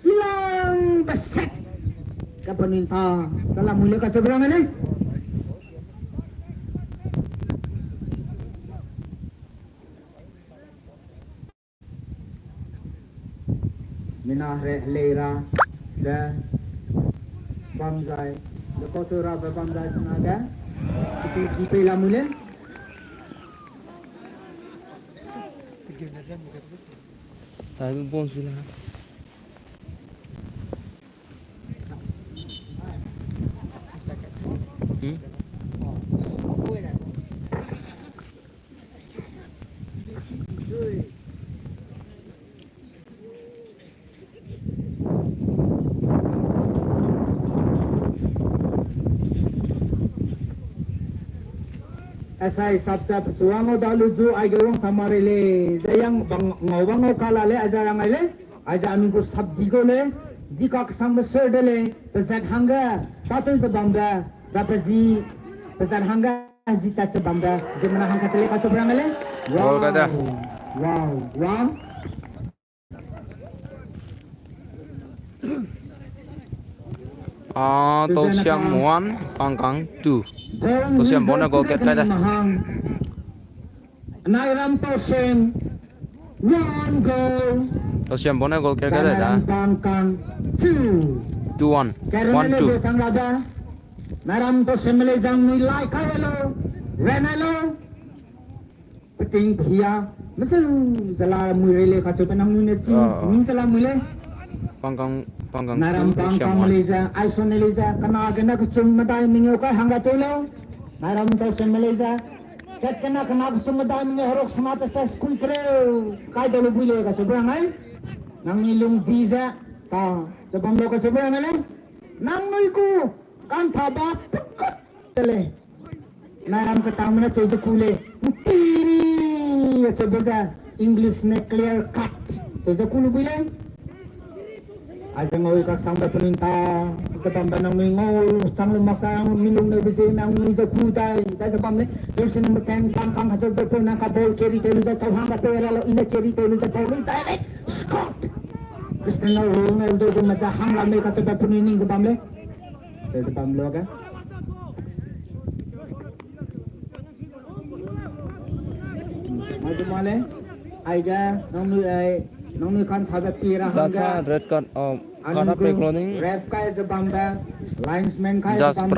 Ilang be set. Ka puni ta, sala mui le kacheube rang ai lei. Mina re lei ra de bam zai, de kotu ra be bam zai na de. Ki, ki pe la mui le. Tai bu bon si la. Hmm? Asai sap sap suang o da lu zu ai ge wang samare lei. Zai yang bang ngau bang ngau ka la lei, ai za rang ai lei. Ai za anui gu sap di gau lei. Di ka kesang be ser de lei. Pe zat hangge, pa tei ze bam be, za pe zi, pe zat hangge, zi tat ze bam be, ze mena hang ka te lei kacheube rang ai lei. Wow, wow, wow. Ah, Tausiam one, Pangkang two. Tausiam bone goal kat kai da. Nairam Tausiam, one goal. Tausiam bone goal kat kai da. Nairam Pangkang two. Two one. One two. Nairam Tausiam melei zang nui lai kai lo. Ren lo. Peting pia, meseu zala mui rei le kacheube nang nui ne chi, ah, mi zala mui le. Pangkang, Pangkang Nairam two, Pangkang Tausiam one. Melei ze, aison ne lei ze, kena kena kechum medai mingeu kai hang ra teu lo. Nairam Tausiam melei ze, kat kena kena kechum medai mingeu herok sema te ses kui kereu, kai da lu bui le kacheube rang ai. Nang nui lung di ze, ta, ze bam lo kacheube rang ai le. Nang nui ku, kan ta ba, pekut. Te lei. Nairam ketang mena cheu ze ku lei. Ntiri, cheu ze English ne clear cut. Cheu ze ku lu bui lei. Aize ngau i kak sang be pening ta. Ze bam be nang nui ngau chang lu mak sa mi lung ne be ze nang nui ze ku dai. Dai ze bam lei. Jersey number ten, Pangkang kacheu be pe na ka ball carry te lu ze chau hang da pe ra lo, i ne carry te lu ze ball lei direct. Scott! Cristiano Ronaldo gu me ze hang ra mei kacheu be penui ning ze bam lei. Cheu ze bam lo ga. Mai du ma le, aige, nangnui ai, nangnui kan thabe pi ra hangge. Red card, oh, anui gu ref kai ze bambe, linesman kai ze bambe,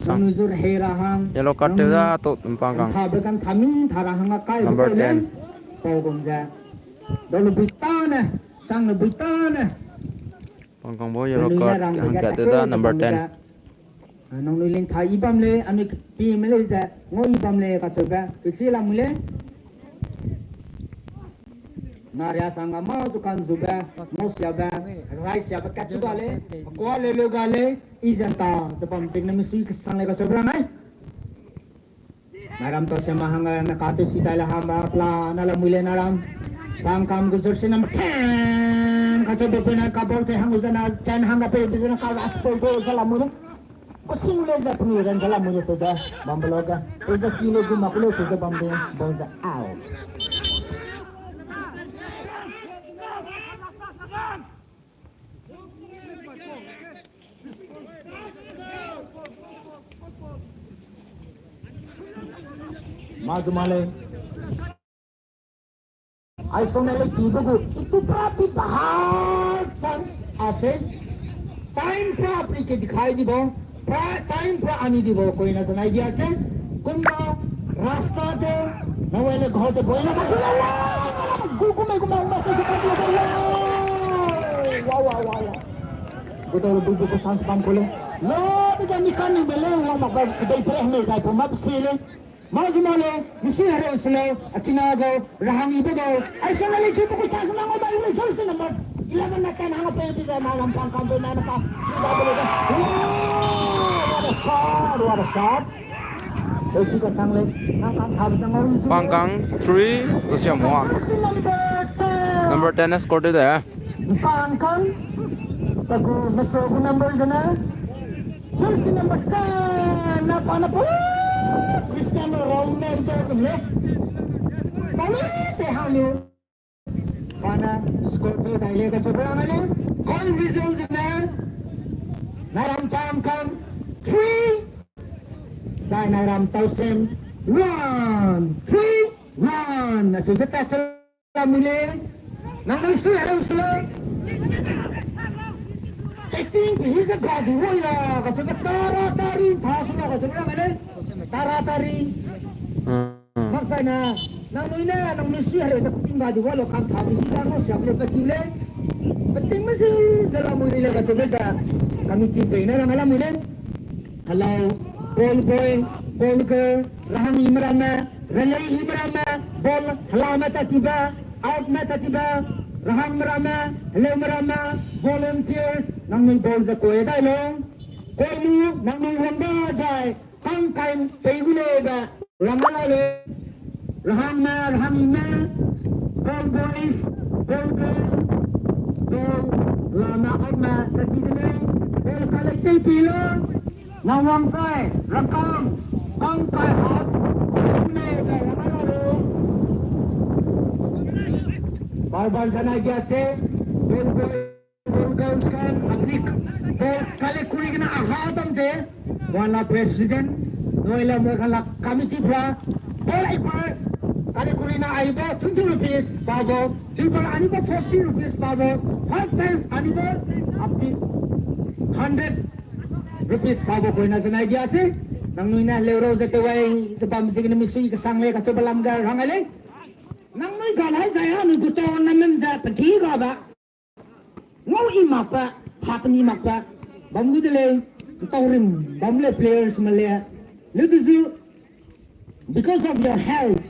nangnui zu rehei ra hang. Yellow card tew da to Pangkang. Kan thabe kan thami tha ra hangge kai. Number ten. Pau gum ze. Dau lu bui tane, chang lu bui tane. Pangkang bo yellow card hangkat tew da number ten. Nangnui lingtha i bam lei, anui kepime lei ze, ngau i bam lei kacheube, kechila mu lei. Naria sangga mâ zu kan zube, ngau siabe, rai siabe kat chu ga lei, kua leu leu ga lei, i ze nta ze bam ting ne mesui kesang lei kacheube rang ai. Nairam tau siama hangge na kate si dai le hamba pla na lamui lei Nairam. Pangkang gu jersey number ten kacheube pe na kabau te hang ze na ten hangge pe be ze na ka last ball go ze lamui lei. Ko sing lei ze puni ran ze lamui lei ze bambe lo ga. Pe ze ki lei gu mak lei ze bambe ball ze out. Mâ zu ma lei. Aisone lei ki be gu, itu pra pi bahar chance ase. Time pra apni ke dikhai dibo, pra time pra ani dibo, koi na sanai dia se. Kumba rasta de, na wele ghor de boina ka kula wa. Gu kumai kumai kumai se se ka kula wa. Wa wa wa wa. Kutau le bui bui ku chance bam ku le. Lo de ga mi kan ning be le, wang mak ba kedei pre hme zai pu map si le. Ma zu ma le, mi si hare se le, akina go, rahang ibe go. Ai se le ki pu ku chance na ngo da le, jersey number eleven na ten hang pe bi ga na ram pang kam pe na na ka. What a shot, what a shot. Pangkang three, Zosiam one. Number ten na score de de. Pangkang, tagu mecho gu number de na. Jersey number ten na pa na pa. Cristiano Ronaldo de le. Pale te halu. Pana score dai le kacheube rang le. Goal result ne. Nairam Pangkang three. Zai Nairam Tausem one. Three one. Achu ze ta chela mui le. Nang nang sui hau sui. Acting pe hi ze ga di woi la. Kacheube tara tari tha su la kacheube rang le. Tara tari. Mak zai na, nangnui ne, nangnui sui hare ta peting ba di wa lo kan tha di hi da ngau siak le peting le. Peting me si ze la mui le kacheube da. Committee pei ne rang la mui le. Hello, ball boy, ball girl, rahang i meramme, relay i meramme, ball hela me ta ti ba, out me ta ti ba, rahang meramme, heleu meramme, volunteers, nangnui ball ze koi dai lo. Koi lu, nangnui wang ba zai, Kangkai pei gu lei be, rang la le, rahang me, rahang i me, ball boys, ball girl, ball lame, out me, kati de lei, ball ka lei tei pi lo, nang wang zai, rangkang, kangkai hap, pei gu lei be, rang la le. Bar bar zana gia se, ball boy. Ball girls kan apni ball kale kuri gena aha dam de, wala president, noila mo kala committee pra, ball ai par kale kuri na ai ba twenty rupees pa bo, people ani ba forty rupees pa bo, five times ani ba apni hundred rupees pa bo koi na zena idea se, nangnui na leuro ze tewai ze bam ze gena misui kesang le kacheube lam ga rang ai lei. Nangnui ga lai zai ha nui gu tournament ze peki ga ba. Ngau i mak ba, phat mi mak ba, bam gu de lei, ntau rim, bam le players me le, le du zu, because of your health,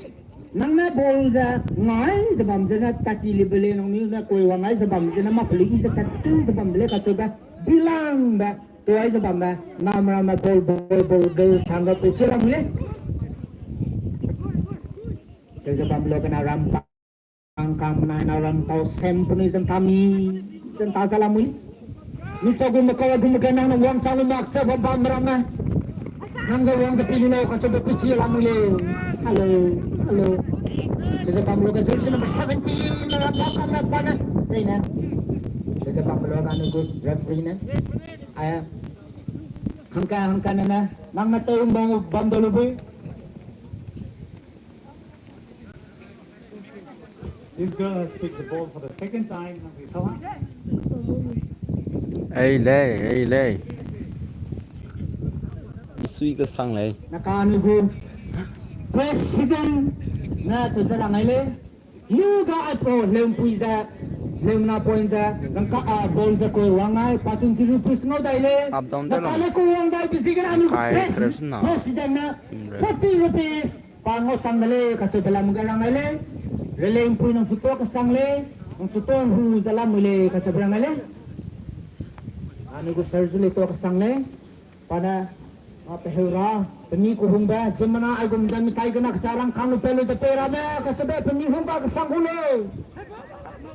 nang ne ball ze, ngai ze bam ze na tati le be le, nang ni ne koi wa ngai ze bam ze na ma peli i ze tati ze bam le kacheube, bilang ba, tuai ze bam ba, na mera me ball, ball, ball, ball, sang ga pe che lam le. Che ze bam lo ke na ram pa. Kangkang menai na ram tau sem penui zenta mi, zenta zala mui. Mi sa gu mekau gu mekau nang na wang sa lu mak se bam bam ram me. Nang ze wang ze pi lu lau kacheube pi chi la mui le. Hello, hello. Che ze bam lo ke jersey number seventeen na ram pa kam na pa na. Che ne. Che ze bam lo ke anu gu referee ne. Aya. Hangka, hangka ne ne. Nang na teu bam, bam do lu bui. This girl has picked the ball for the second time. Ei lei, ei lei. Misui kesang lei. Naka nu gu president na chu ze rang ai lei. Lu ga ai pro leumpui ze, leumna point ze, zangka a ball ze koi wang ai, pa twenty rupees ngau dai lei. Up down naka le koi wang dai bezi gena nu gu president na forty rupees. Pa ngau chang de lei, kacheube lam ga rang ai lei. Relay mpui nang chu to kesang lei, nang chu to hu ze lam mui lei, kacheube rang ai lei. Ani gu sir zu lei to kesang lei. Pa ne, a pe heu ra, pe mi ku hung be, ziemmena aigum ze mi tai gena kechak rangkang lu pe lu ze pei ra be, kacheube pe mi hung ga kesang gu lei.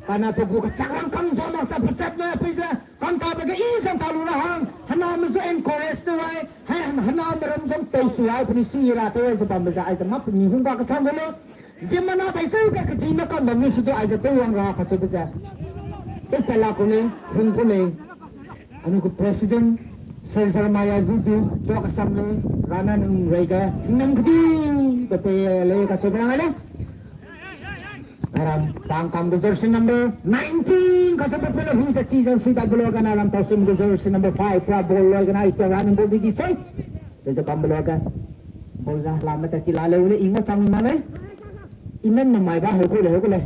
Pa ne pe gu kechak rangkang ze mak sa pe chat me, pe ze, Kanta be ge i zang ta lu ra hang, hena me zu encourage te wai, hai hena me ram zang tei su wai, peni sui ra te wai ze bam be ze ai ze ma peni hung ga kesang de le. Ziemmena bai zeu ge kedi me kam bam ni su du ai ze tei wang ra kacheube ze. Tei pe la ku lei, hung ku lei. Anu gu president, Sir Jeremiah zu du, tua kesang lei, rana nung rei ge, hingnam kedi, be tei lei kacheube rang ai lei. Aram Pangkang gu jersey number nineteen, kacheube pe le hung ze chi zang sui da belo gana ram tau sim gu jersey number five, pra ball loi gana ita running ball di di sei. Te ze kam belo ga. Ball za la me ta chi la le ule ingo chang ma le. Imen no mai ba heu ku le, heu ku le.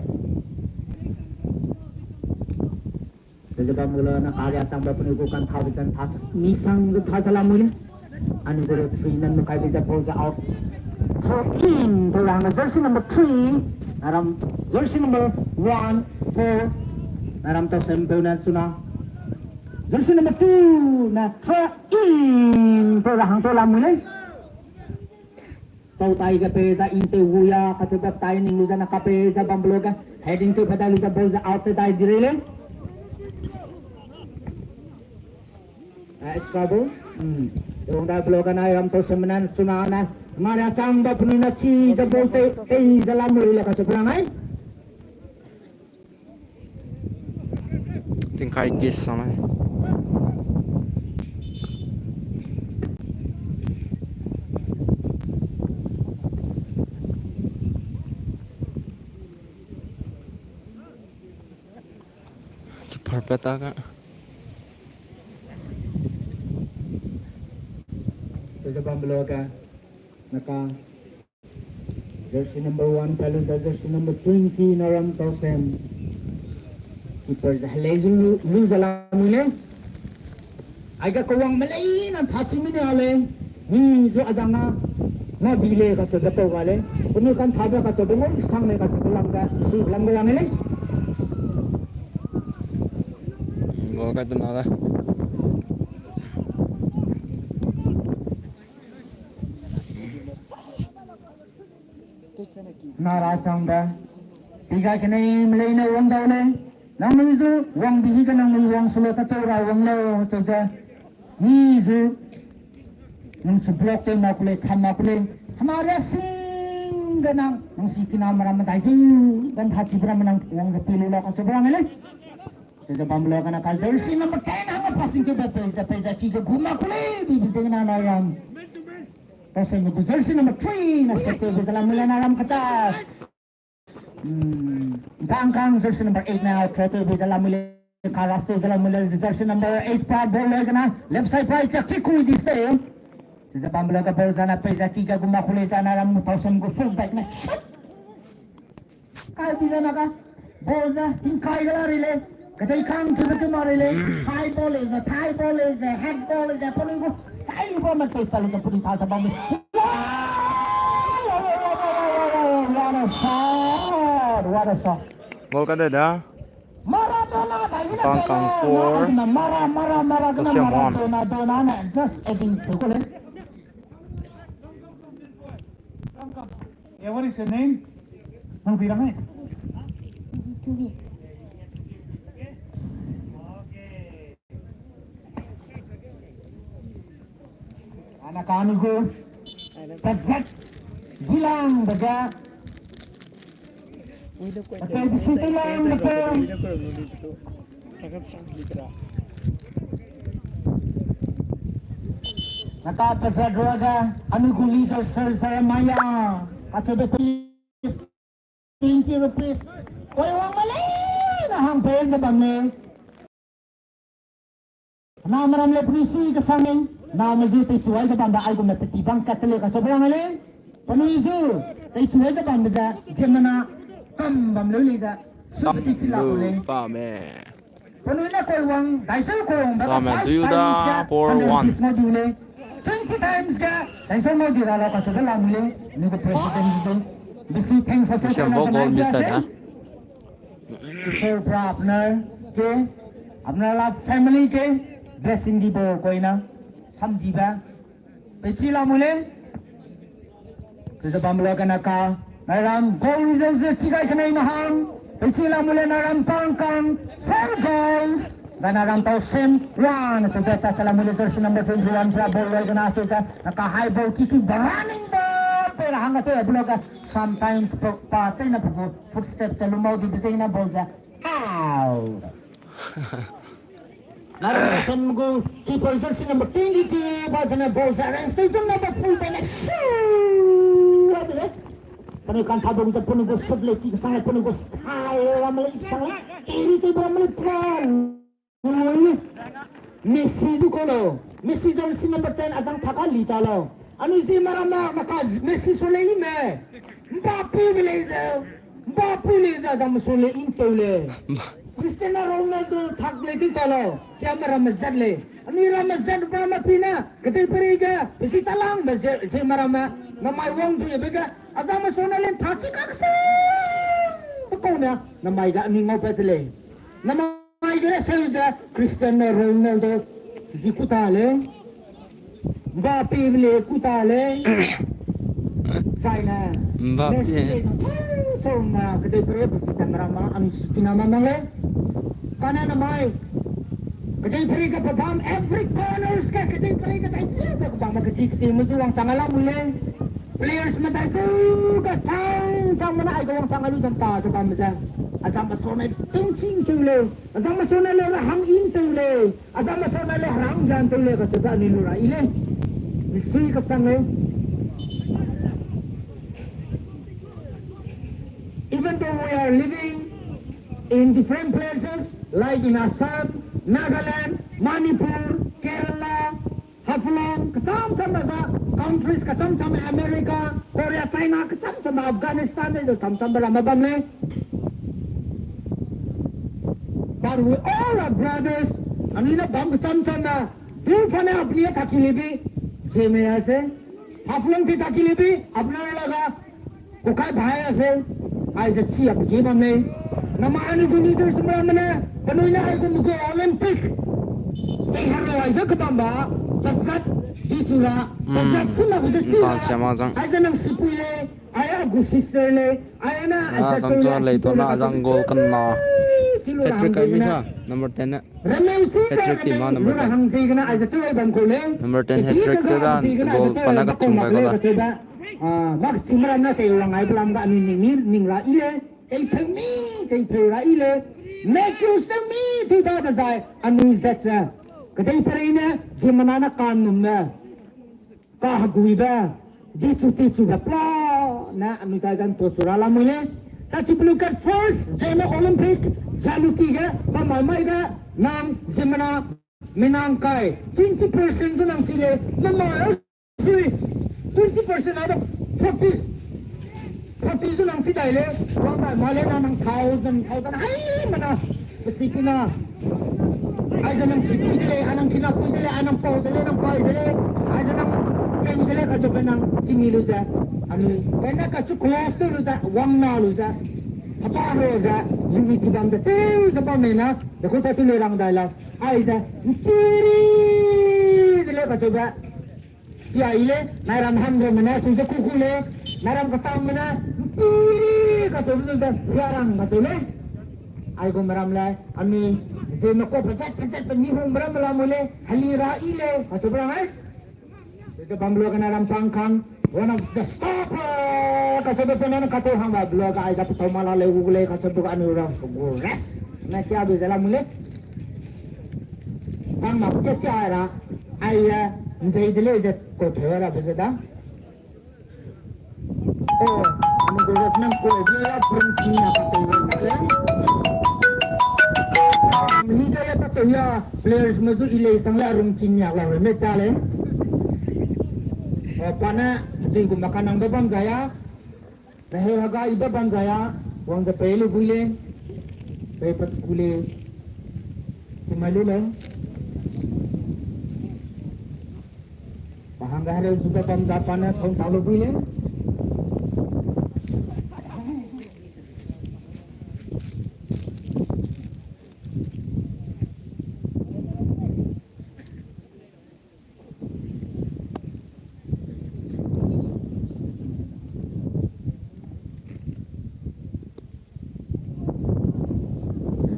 Ze bam gu la na karia changbe penui gu kan thabe zan tha misang ze tha ze lamui le. Anui gu referee nan mukai be ze ball ze out. Throw in to rang jersey number three. Naram jersey number one, four. Naram tau sempeu na suna. Jersey number two na throw in to rang to lamui le. Chau tai ge pe za in te wu ya, kacheube tai ning lu za na ka pe za bam blo ge. Heading te pe dai lu za ball za out te dai dire le. Ah, extra ball. Hmm. Rong dai blo ge na ram to semenan chuna na. Mara chang ba penui na chi za ball te, te za lamui le kacheube rang ai. Tingkai kis sang ai. Keeper peta ka. Teze bam blo ka. Naka. Jersey number one, pelu za jersey number twenty, Naram Tausem. Keeper za helei zu lu, lu za lamui le. Aiga kawang melei na thachi mine ale. Ni zu azanga. Na bi le kacheube tau ga le. Kunu kan thabe kacheube ngau sang le kacheube lam ga, su lam ga yang le. Goal ka dena da. Nara changbe. Piga kenei meleine wang dau le. Nangnui zu wang bi hi ge nangnui wang sulo ta tau ra wang le chau ze. Ni zu. Nang su block te ma kule, tham ma kule. Hama ria sing ge nang, nang si kina mara medai sing. Gan tha chi bra menang wang ze pilu la kacheube rang le. Teze bam blo ka na ka jersey number ten hanga passing ke be pe ze pe ze ki ge gu ma kule bi bi ze na na ram. Tausem gu jersey number three na set te be ze lamui le Naram kata. Hmm, bang kang jersey number eight na throw te be ze lamui le ka ras te ze lamui le jersey number eight pa ball le gana left side pa cha kick kui di se. Teze bam blo ka ball za na pe ze ki ge gu ma kule za Naram Tausem gu full back na shot. Kai bi za na ka. Ball za, hing kai ga la ri le. Kadei kang tu tu ma ri le. High ball is a, thigh ball is a, head ball is a, panu go. Style ball ma kai pale za puni tha za bam. What a shot! What a shot! Goal ka de da. Maradona da ina. Bang kang four. Mara, Mara, Mara, Tausem one. Maradona, Dona na just adding to goal. Yeah, what is your name? Nang zi rang e? Ana kanu gu. Pezat. Bilang pezat. Pezat bisi bilang pezat. Naka pezat ruaga, anu gu leader Sir Jeremiah, kacheube please, twenty rupees. Koi wang ma lei, na hang pe ze bam ne. Na maram le penui sui kesang ne, na me zu tei chuai ze bam da ai gu me peti bang kat le kacheube rang le. Penui zu, tei chuai ze bam ze, ziemmena, kam bam leu le ze, su peti chi la le. Bam e. Penui ne koi wang, dai seu koi wang, ba Amen. Five times ga, four one. Hundred rupees ngau diu le. Twenty times ga, dai seu ngau diu ra lau kacheube lamui le. Ni gu president du. Bisi thanks sa sa. Bisi na ball sa miss na. Ise pra apnar ke, apnar la family ke, blessing di bo koi na, sam di ba. Peichi lamui le. Teze bam blo ka na ka. Naram goal result ze chigai kenei mahang. Peichi lamui le Naram pang kang. Four goals. Za Naram Tausem. One. Teze ta cha lamui le jersey number twenty-one pra ball loi gana teze. Na ka high ball kick kick ba running ball. Pe ra hang ka te blo ka. Sometimes pa, pa chena pugu footstep cha lumau di be chena ball ze. Out. Naram Tausem gu keeper jersey number twenty-two, ba zene ball ze arrange tew zong na ba full back na shoot. Panu kan tha bung ze panu gu shoot le chi sang le panu gu style ram le sang le. Kiri te ram le plan. Messi zu ko lo. Messi jersey number ten azang thaka li ta lo. Anu zi mara ma maka Messi so le i me. Mbappe me le ze. Mbappe le ze azang me so le in tew le. Cristiano Ronaldo thak lei ting ta lau, siame ramme zat lei. Anui ramme zat ramme pine, kedei perei ge, pesi talangbe ze, siame ramme, namai wang duibe ge, azangme sona lei tha chi kak se. Pe kau ne, namai ge anui ngau pat te lei. Namai ge seu ze Cristiano Ronaldo zi ku ta lei. Mbappe le ku ta lei. China. Mbappe. Messi le chau chau na kedei perei pe si ta mera ma am si kina ma mang lei. Kana namai. Kedei perei ge pe bam every corners ge kedei perei ge dai zeu ge bam ma kedi kedi mu zu wangchang a lam lei. Players me dai zeu ge chang chang me na ai ge wangchang a lu zan ta ze bam ze. Azangme sona tung ching ching lei. Azangme sona le ra hang in tew lei. Azangme sona le ra hang gan tew lei kacheube anui lu ra yi lei. Misui kasang lei. Even though we are living in different places, like in Assam, Nagaland, Manipur, Kerala, Haflong, kacham cham ba countries, kacham cham America, Korea, China, kacham cham Afghanistan, ne cham cham ba ram bam lei. But we all are brothers. Anui na bam kacham cham na, du fane apni ta ki libi, je me ase. Haflong ki ta ki libi, apna laga, kukai bhai ase. Ai ze chi apki bam lei. Nama anui gu leaders mera mene, penui na ai gu mu gu Olympic. Tei haro ai ze kebam ba, tazat, di chura, tazat chuna gu ze chi ta ra. Siama zang. Ai ze nang sipui lei, ai a gu sister lei, ai na, ah, ai ze zang tei chua la lei sipui to na lei, zang goal kan na. Hat-trick kai mi sa, number ten ne. Hat-trick team a number ten. Number ten hat-trick te dan goal pana kachum gai gu la. Ah, mak simram na tei rang ai blam ga anui ning ni ning ra i le, tei pheu mi, tei pheu ra i le. Make use teu mi, tei da da zai, anui zat ze. Kedei perei ne, ziemmena na kan num ne. Kaheguibe, dichu tichube pla ne anui dai gan to chu ra lamui lei. Tati pelu kat first, zeme Olympic, jaluki ge, bam mai mai ge, nang ziemmena, menang kai, twenty percent zu nang chi lei, mema sui, twenty percent ade, forty, forty zu nang chi dai lei, wang dai ma lei na nang thousand, thousand, hai mena, Pesi kina, aize nang sipui de lei, a nang kinapui de lei, a nang pau de lei, nang pai de lei, aize nang pei de lei, kacheube nang simi lu ze. Anui, pena kachu close tew lu ze, wang na lu ze. Hapa ro ze, unity bam ze, tew ze bam mei na, de ku ta tu le rang dai la. Aize, ntiri de lei kacheube. Chia i lei, nairam hanrame ne, chu ze kuku lei, nairam katangme ne, ntiri kacheube ze, hiarang kacheu lei. Aigu meram lei, anui, zeme ko pezat pezat pe mi hung meram lam lei, heli ra i lei, kacheube rang ai. Ze bam lu gene ram pang kang, one of the stopper, kacheube pe ne katew hang ba, blu ga aize petau mala lei, gu lei, kacheube ga anui ra, gu ref. Ne kia be ze lam lei. Chang mak ke kia ra, ai, eh, nzei de lei ze ko theu ra be ze da. Oh, anu ko rat nang ko de la prum kinia ka to le. Ni de ya ta to ya players me zu i lei sang le rum kinia la me ta le. Oh, pa na, dui gu ma ka nang ba bam za ya. Rehei haga i ba bam za ya, wang ze pei lu bui lei, pei pat ku lei, simai lu lei. Pa hangge hereu zu ba bam za pa ne sound ta lu bui lei.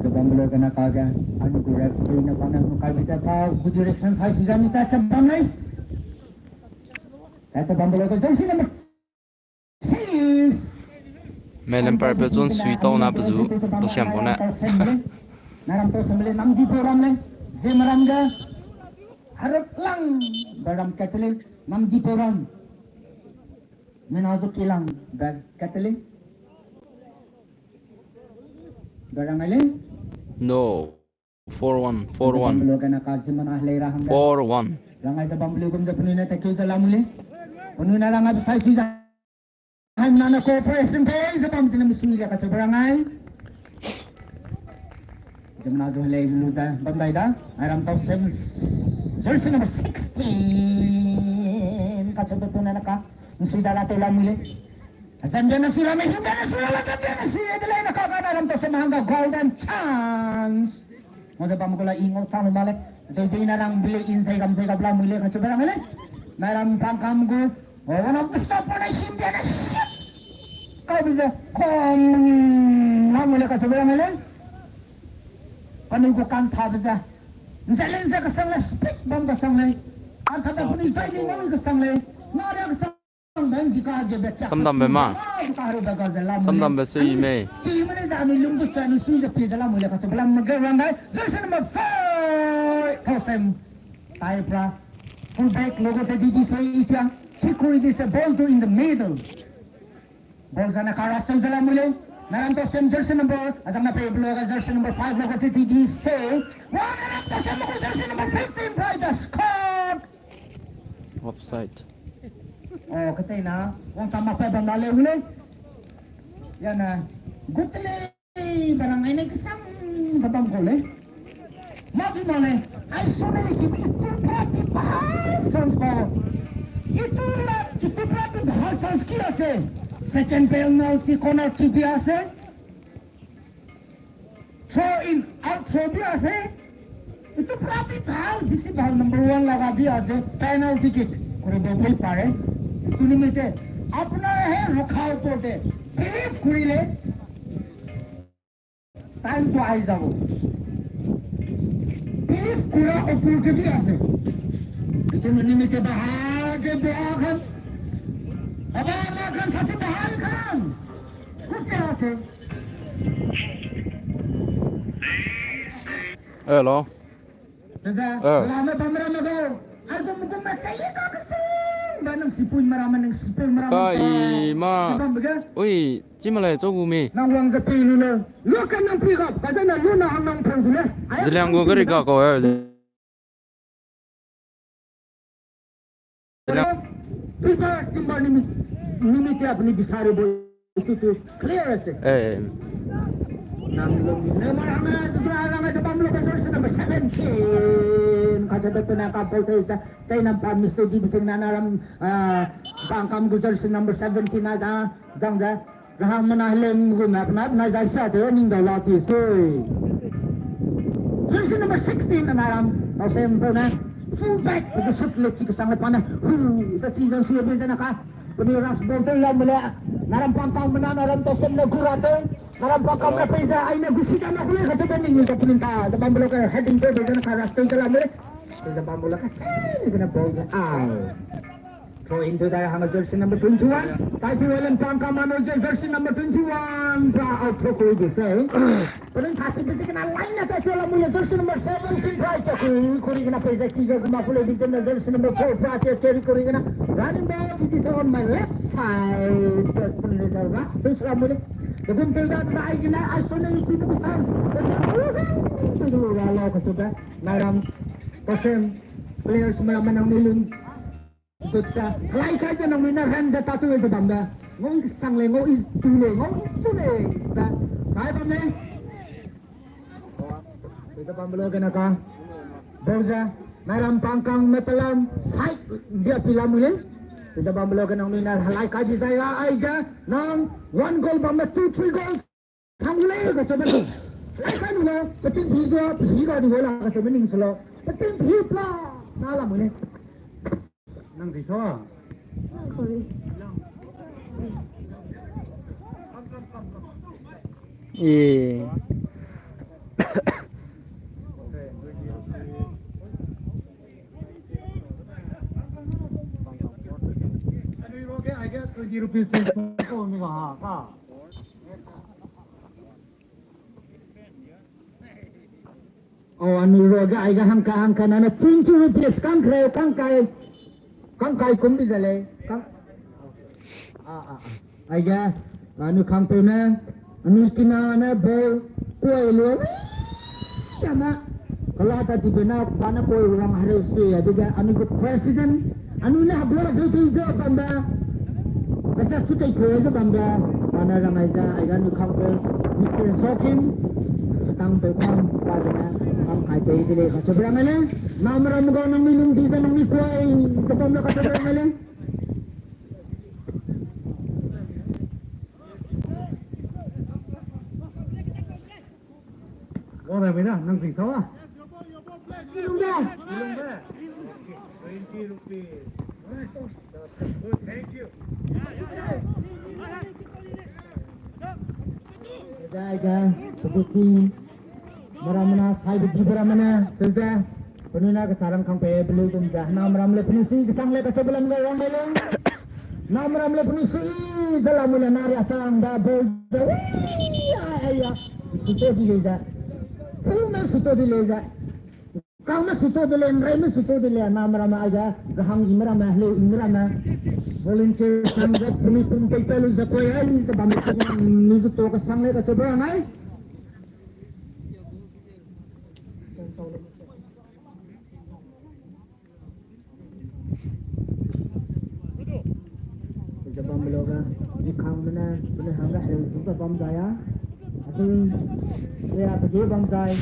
Ze bam belo gena kage, ani gu ref tew na pa na nu kai bi ze pa, gu direction sai si za mi ta cham bam lei. Ta cham bam belo ge jersey number Melem parpe chun sui tau na pe zu, tau siam bau ne. Naram tau sembele nam di pau ram le, zemaram ga, harap lang, baram katele, nam di pau ram. Mena zu kilang, ba katele. Barang ale? No. Four one, four one. Four one. Rangai ze bam belu gum ze penui na takeu ze lamule. Penui na rangai sai sui ze. Hai mena na cooperation pe ze bam ze na misui le ka ze rangai. Jemna zu helei lu da, bam dai da, aram tau sem, jersey number sixteen, kacheube tune na ka, nsui da la tei la mui lei. Champion na sui la mei, champion na sui la, champion na sui de lei na ka, ka na aram tau sem hangga golden chance. Mo ze bam gu la i ngau chang lu ma lei. Dei ze i na rang bi lei in zei gam zei gap la mui lei, kacheube rang lei. Na aram pangkam gu, oh, one of the stopper na champion na shit. Kau bi ze, kom, la mui lei, kacheube rang lei. Kanu gu kan tha be ze. Nze lei nze kasang lei, speed bam kasang lei. Kan tha be kuni zai ni ngau kasang lei. Ngau lei kasang bam di ka ge be tia. Samdambe ma. Ka ru be ga ze la mui lei. Samdambe se i mei. Pi mui lei za ni lung gu cha ni sui ze pi ze la mui lei kacheube la mui ge rang dai. Jersey number four, Thosem Taipra. Fullback logo te di di se i tia. Kick kuri di se ball to in the middle. Ball zana ka rush tew ze la mui lei. Naram tau sem jersey number, azang na pei bloga jersey number five logo te di di se. Wa naram tau sem logo jersey number fifteen, Bright the Scott. Offside. Oh, kachei na, wang tam ma pe bam la lei gu lei. Ya na, good lei. Barang ai ne kesang ka bam kau lei. Madu ma lei, ai so ne ki bi tu pra ti bahal chance pa. Itu la, itu pra ti bahal chance ki ase. Second penalty corner kick bi ase. Throw in, out throw bi ase. Itu pra ti bahal, bisi bahal number one laga bi ase. Penalty kick. Kore bo pei pare. Itu ni mete. Apna he rukhao porte. Believe kuri lei. Time to ai jabo. Believe kura opor ke bi ase. Itu meni mete bahal ke bahal kan. Aba la kan sati bahal kan. Kute ase. Hello. Teza, eh. Lame bam ramme gau. Ai gum gum ma chai ka kasing. Ba nang sipui mara ma nang sipui mara ma. Kai ma. Bam bege. Ui, chi ma le chau gu mi. Nang wang ze pei lu le. Lu ka nang pei ga, ka ze na lu na hang nang pei lu le. Ai Zeliang gu gari ga kau, eh. Zeliang. Timber, timber ni mi, ni mi te apni bisari bo. Itu tu clear ase. Eh. Nang lum ne mara mara zebra rang ase bam lo ka jersey number seventeen. Ka jada tuna ka ball te cha. Chai nam pa Mister Di Bising na na ram, ah, bang kam gu jersey number seventeen na da. Jang da. Rahang mana lem gu map na na jai sa de ning da la ti se. Jersey number sixteen na ram. Tau sem pe na. Full back to the shoot le chi ka sang le pa na. Hu, the season si be na ka. Puni rush ball te lam le. Naram pangkang mena, naram tau sem na gura te. Naram pangkang na pei ze, ai na gusi ka na kule ka te ba ning ka puni ta. The bamboo ka heading te be ze na ka rush te lam le. The bamboo ka chai ni ka na ball ze ai. Throw in to the hang jersey number twenty-one. Taipi Welen pangkang mano jersey number twenty-one. Pra out throw kuri di se. Pulun thasi bisi kena line na ta chola mule jersey number seventeen try to kuri, kuri kena pei ze ki ze kuma kule di kena jersey number four pra che carry kuri kena running ball, it is on my left side. Pulun le rush to chola mule. Tegum te da da ai kena ai so ne ki bu chance. Tegum ra lo ka so da. Naram Kasem players mara manang nilun. Dutsa, lai kai ze nang mina ran ze tatu ze bam da. Ngau i sang le, ngau i tu le, ngau i su le. Da, sai bam le. Ita bam lo kena ka. Bauza, naram pangkang metalam, sai, dia pilam le. Ita bam lo kena mina lai kai di zai ai ga, nang one goal bam le two, three goals. Sang le ka chobe. Lai ka nu lo, peting phi zo, phi ga di wala ka chobe ning selo. Peting phi pla, na la mu ne. Nang di so. Eh. Twenty rupees change ko mi ga ha. Oh, anu ro ga ai ga hangka hangka na na twenty rupees kang kre kang kai. Kang kai kum bi zale. Kang. Ah, ah, ah. Ai ga anu kang pe na. Anu kina na bol. Koi lo. Yama. Kala ta di bena bana koi rang hare se ya diga anu ko president. Anu ne habla zo tu zo bamba. Basa su kai ko zo bamba. Bana ramai za ai ga anu kang pe. Mister Sokim. Nang pe kam, pa zene, kam kai pe de lei, kacheube rang lei. Name ram ga nang mi lung di ze nang mi kuai ze bam le kacheube rang lei. Wang dai mei da, nang zing sau a. Ilung da. Ilung da. Twenty rupees. Good, thank you. Dai ga, sebuti, meram na, sai bidi beram na, seuze, penui na kecharang kang pe belu dum ze, na meram le penui si kesang le kacheube lam ga rang mei le. Na meram le penui si ze lam le na ria sang da bol ze, wi, ai, ai, ya, si to di le ze. Pu me si to di le ze. Kang me si to di le, nrai me si to di le, na meram ai ga, rahang i meram, le i meram. Volunteer sang ze, penui pum pe pe lu ze koi ai, ze bam ni zu to kesang le kacheube rang ai. Ze bam lo ga, i kang mene, mene hang ga heu zu bam zai a. Atu, pera pege bam zai.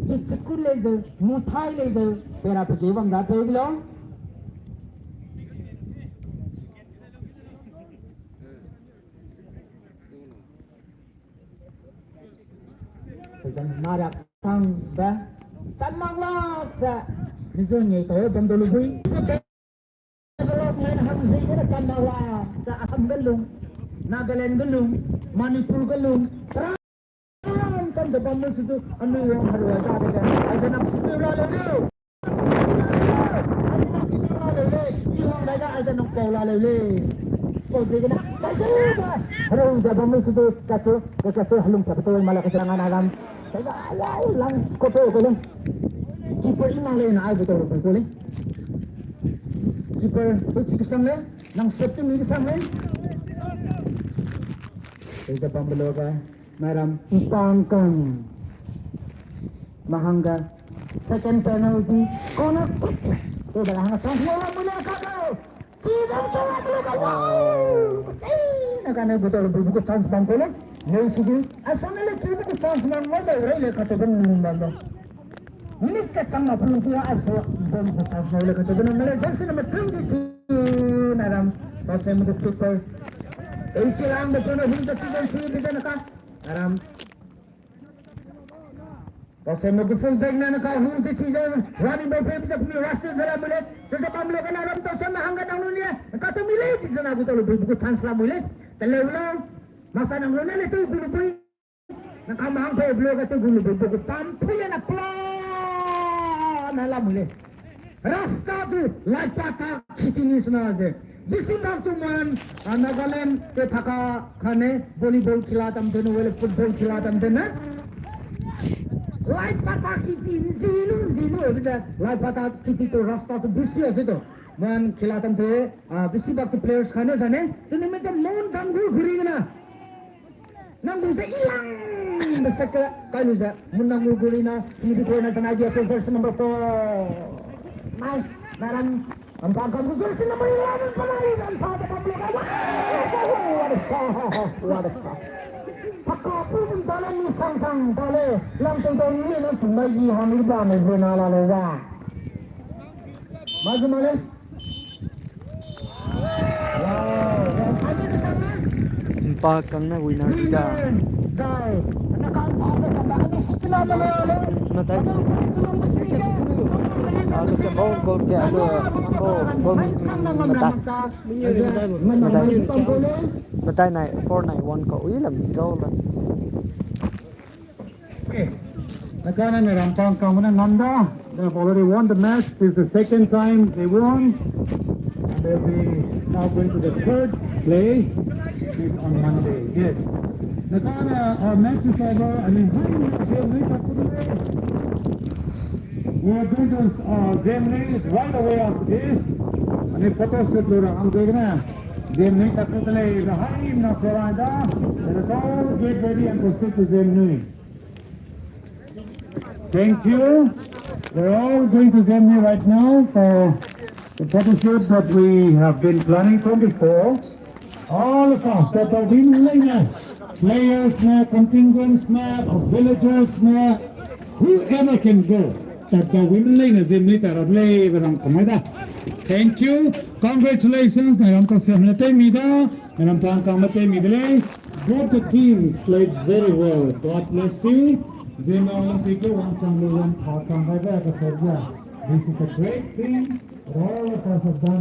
Di chikun le ze, muthai le ze, pera pege bam zai pe lo. Zan marak sang ba. Kan mang la sa. Mizo nyei tau bam do lu bui. Development hang zi ne kan mang la sa Assam ge lung, Nagaland ge lung, Manipur ge lung. Ram kan de bam lu su du anu wang harua da de. Ai zan nam si pe la le lu. Keeper i nang le na ai bu tau lu ko le. Keeper, tu chi kesang le, nang safety mi kesang le. Tei da bam belo ga. Meram, ipang kang. Mahang ga. Second penalty. Corner kick. Te da hang chance mo mo na ka ka. Chi da ka ka ka. Wow. Sei na ka ne bu to bu ko chance bam ko le. Nei sigi. Asa ne le ki bu ko chance bam mo da rei le ka to bam ni bam do. Minute ka chang ma pun ki asa bam ko chance mo le ka to bam mo le. Jersey number twenty-two. Naram, Rosem gu keeper. Ei kilang de pun hung de season si bi de na ka. Naram. Rosem gu full back na na ka hung de season. Running back pe bi de pun rush de zara mule. Sese pam le ka Naram to sem hang ga dang lu nie. Ka to mi le di zana gu to lu bu gu chance la mule. Te le lo. Masa nang lo ne le tu gu lu bu. Na ka mahang pe blo ga te gu lu bu gu pam pui na pla na la mule. Rasta du lai pata khiti ni sna ze. Bisi bak tu man, a, Nagaland te thaka khane volleyball khila tam de ne, wele football khila tam de ne. Lai pata khiti nzi lu, nzi lu, e ze lai pata khiti to rasta tu bisi a ze to. Man khila tam de, a, bisi bak tu players khane zane. Tu ni me te mon dam gu guri na. Nang gu ze ilang be seke kai lu ze, mun nang gu guri na, ni bi koi na sana dia se jersey number four. Mai, naran, am bang kam gu jersey number eleven pa mai, ran sa de kam lu ka, what a shot, what a shot. Paka pu bun ta le ni sang sang ta le, lang tei tei ni le nang chun mai yi ha ni ba me gu na la le wa. Mai gu ma le. Mpa kang na wina rida. Matai. Ah, to se bau gol ke, ah, to, to gol matai. Matai. Matai nai, four nai one ko, ui lam ni rau la. Okay. Nakane ne rampang kang mane Nanda. They've already won the match. This is the second time they won. And they'll be now going to the third play, maybe on Monday. Yes. Nakane, our match is over. And in we are going to, uh, Zemley right away after this. And a photo shoot lo ra hang degna. Zemley ta ko tele, the high na sorada. Let us all get ready and proceed to Zemley. Thank you. We're all going to Zemley right now for the photo shoot that we have been planning from before. All of us that have been later. Players ne, contingents ne, villagers ne, whoever can go. Tat da women leine zim li ta ra de lei be rang kamai da. Thank you. Congratulations, nai ram ta siam le tei mi da. Nai ram ta kang le tei mi de lei. Both the teams played very well. God bless you. Zeme Olympic ge wangchang lu wang pa chang gai ba ka sa ja. This is a great thing that all of us have done.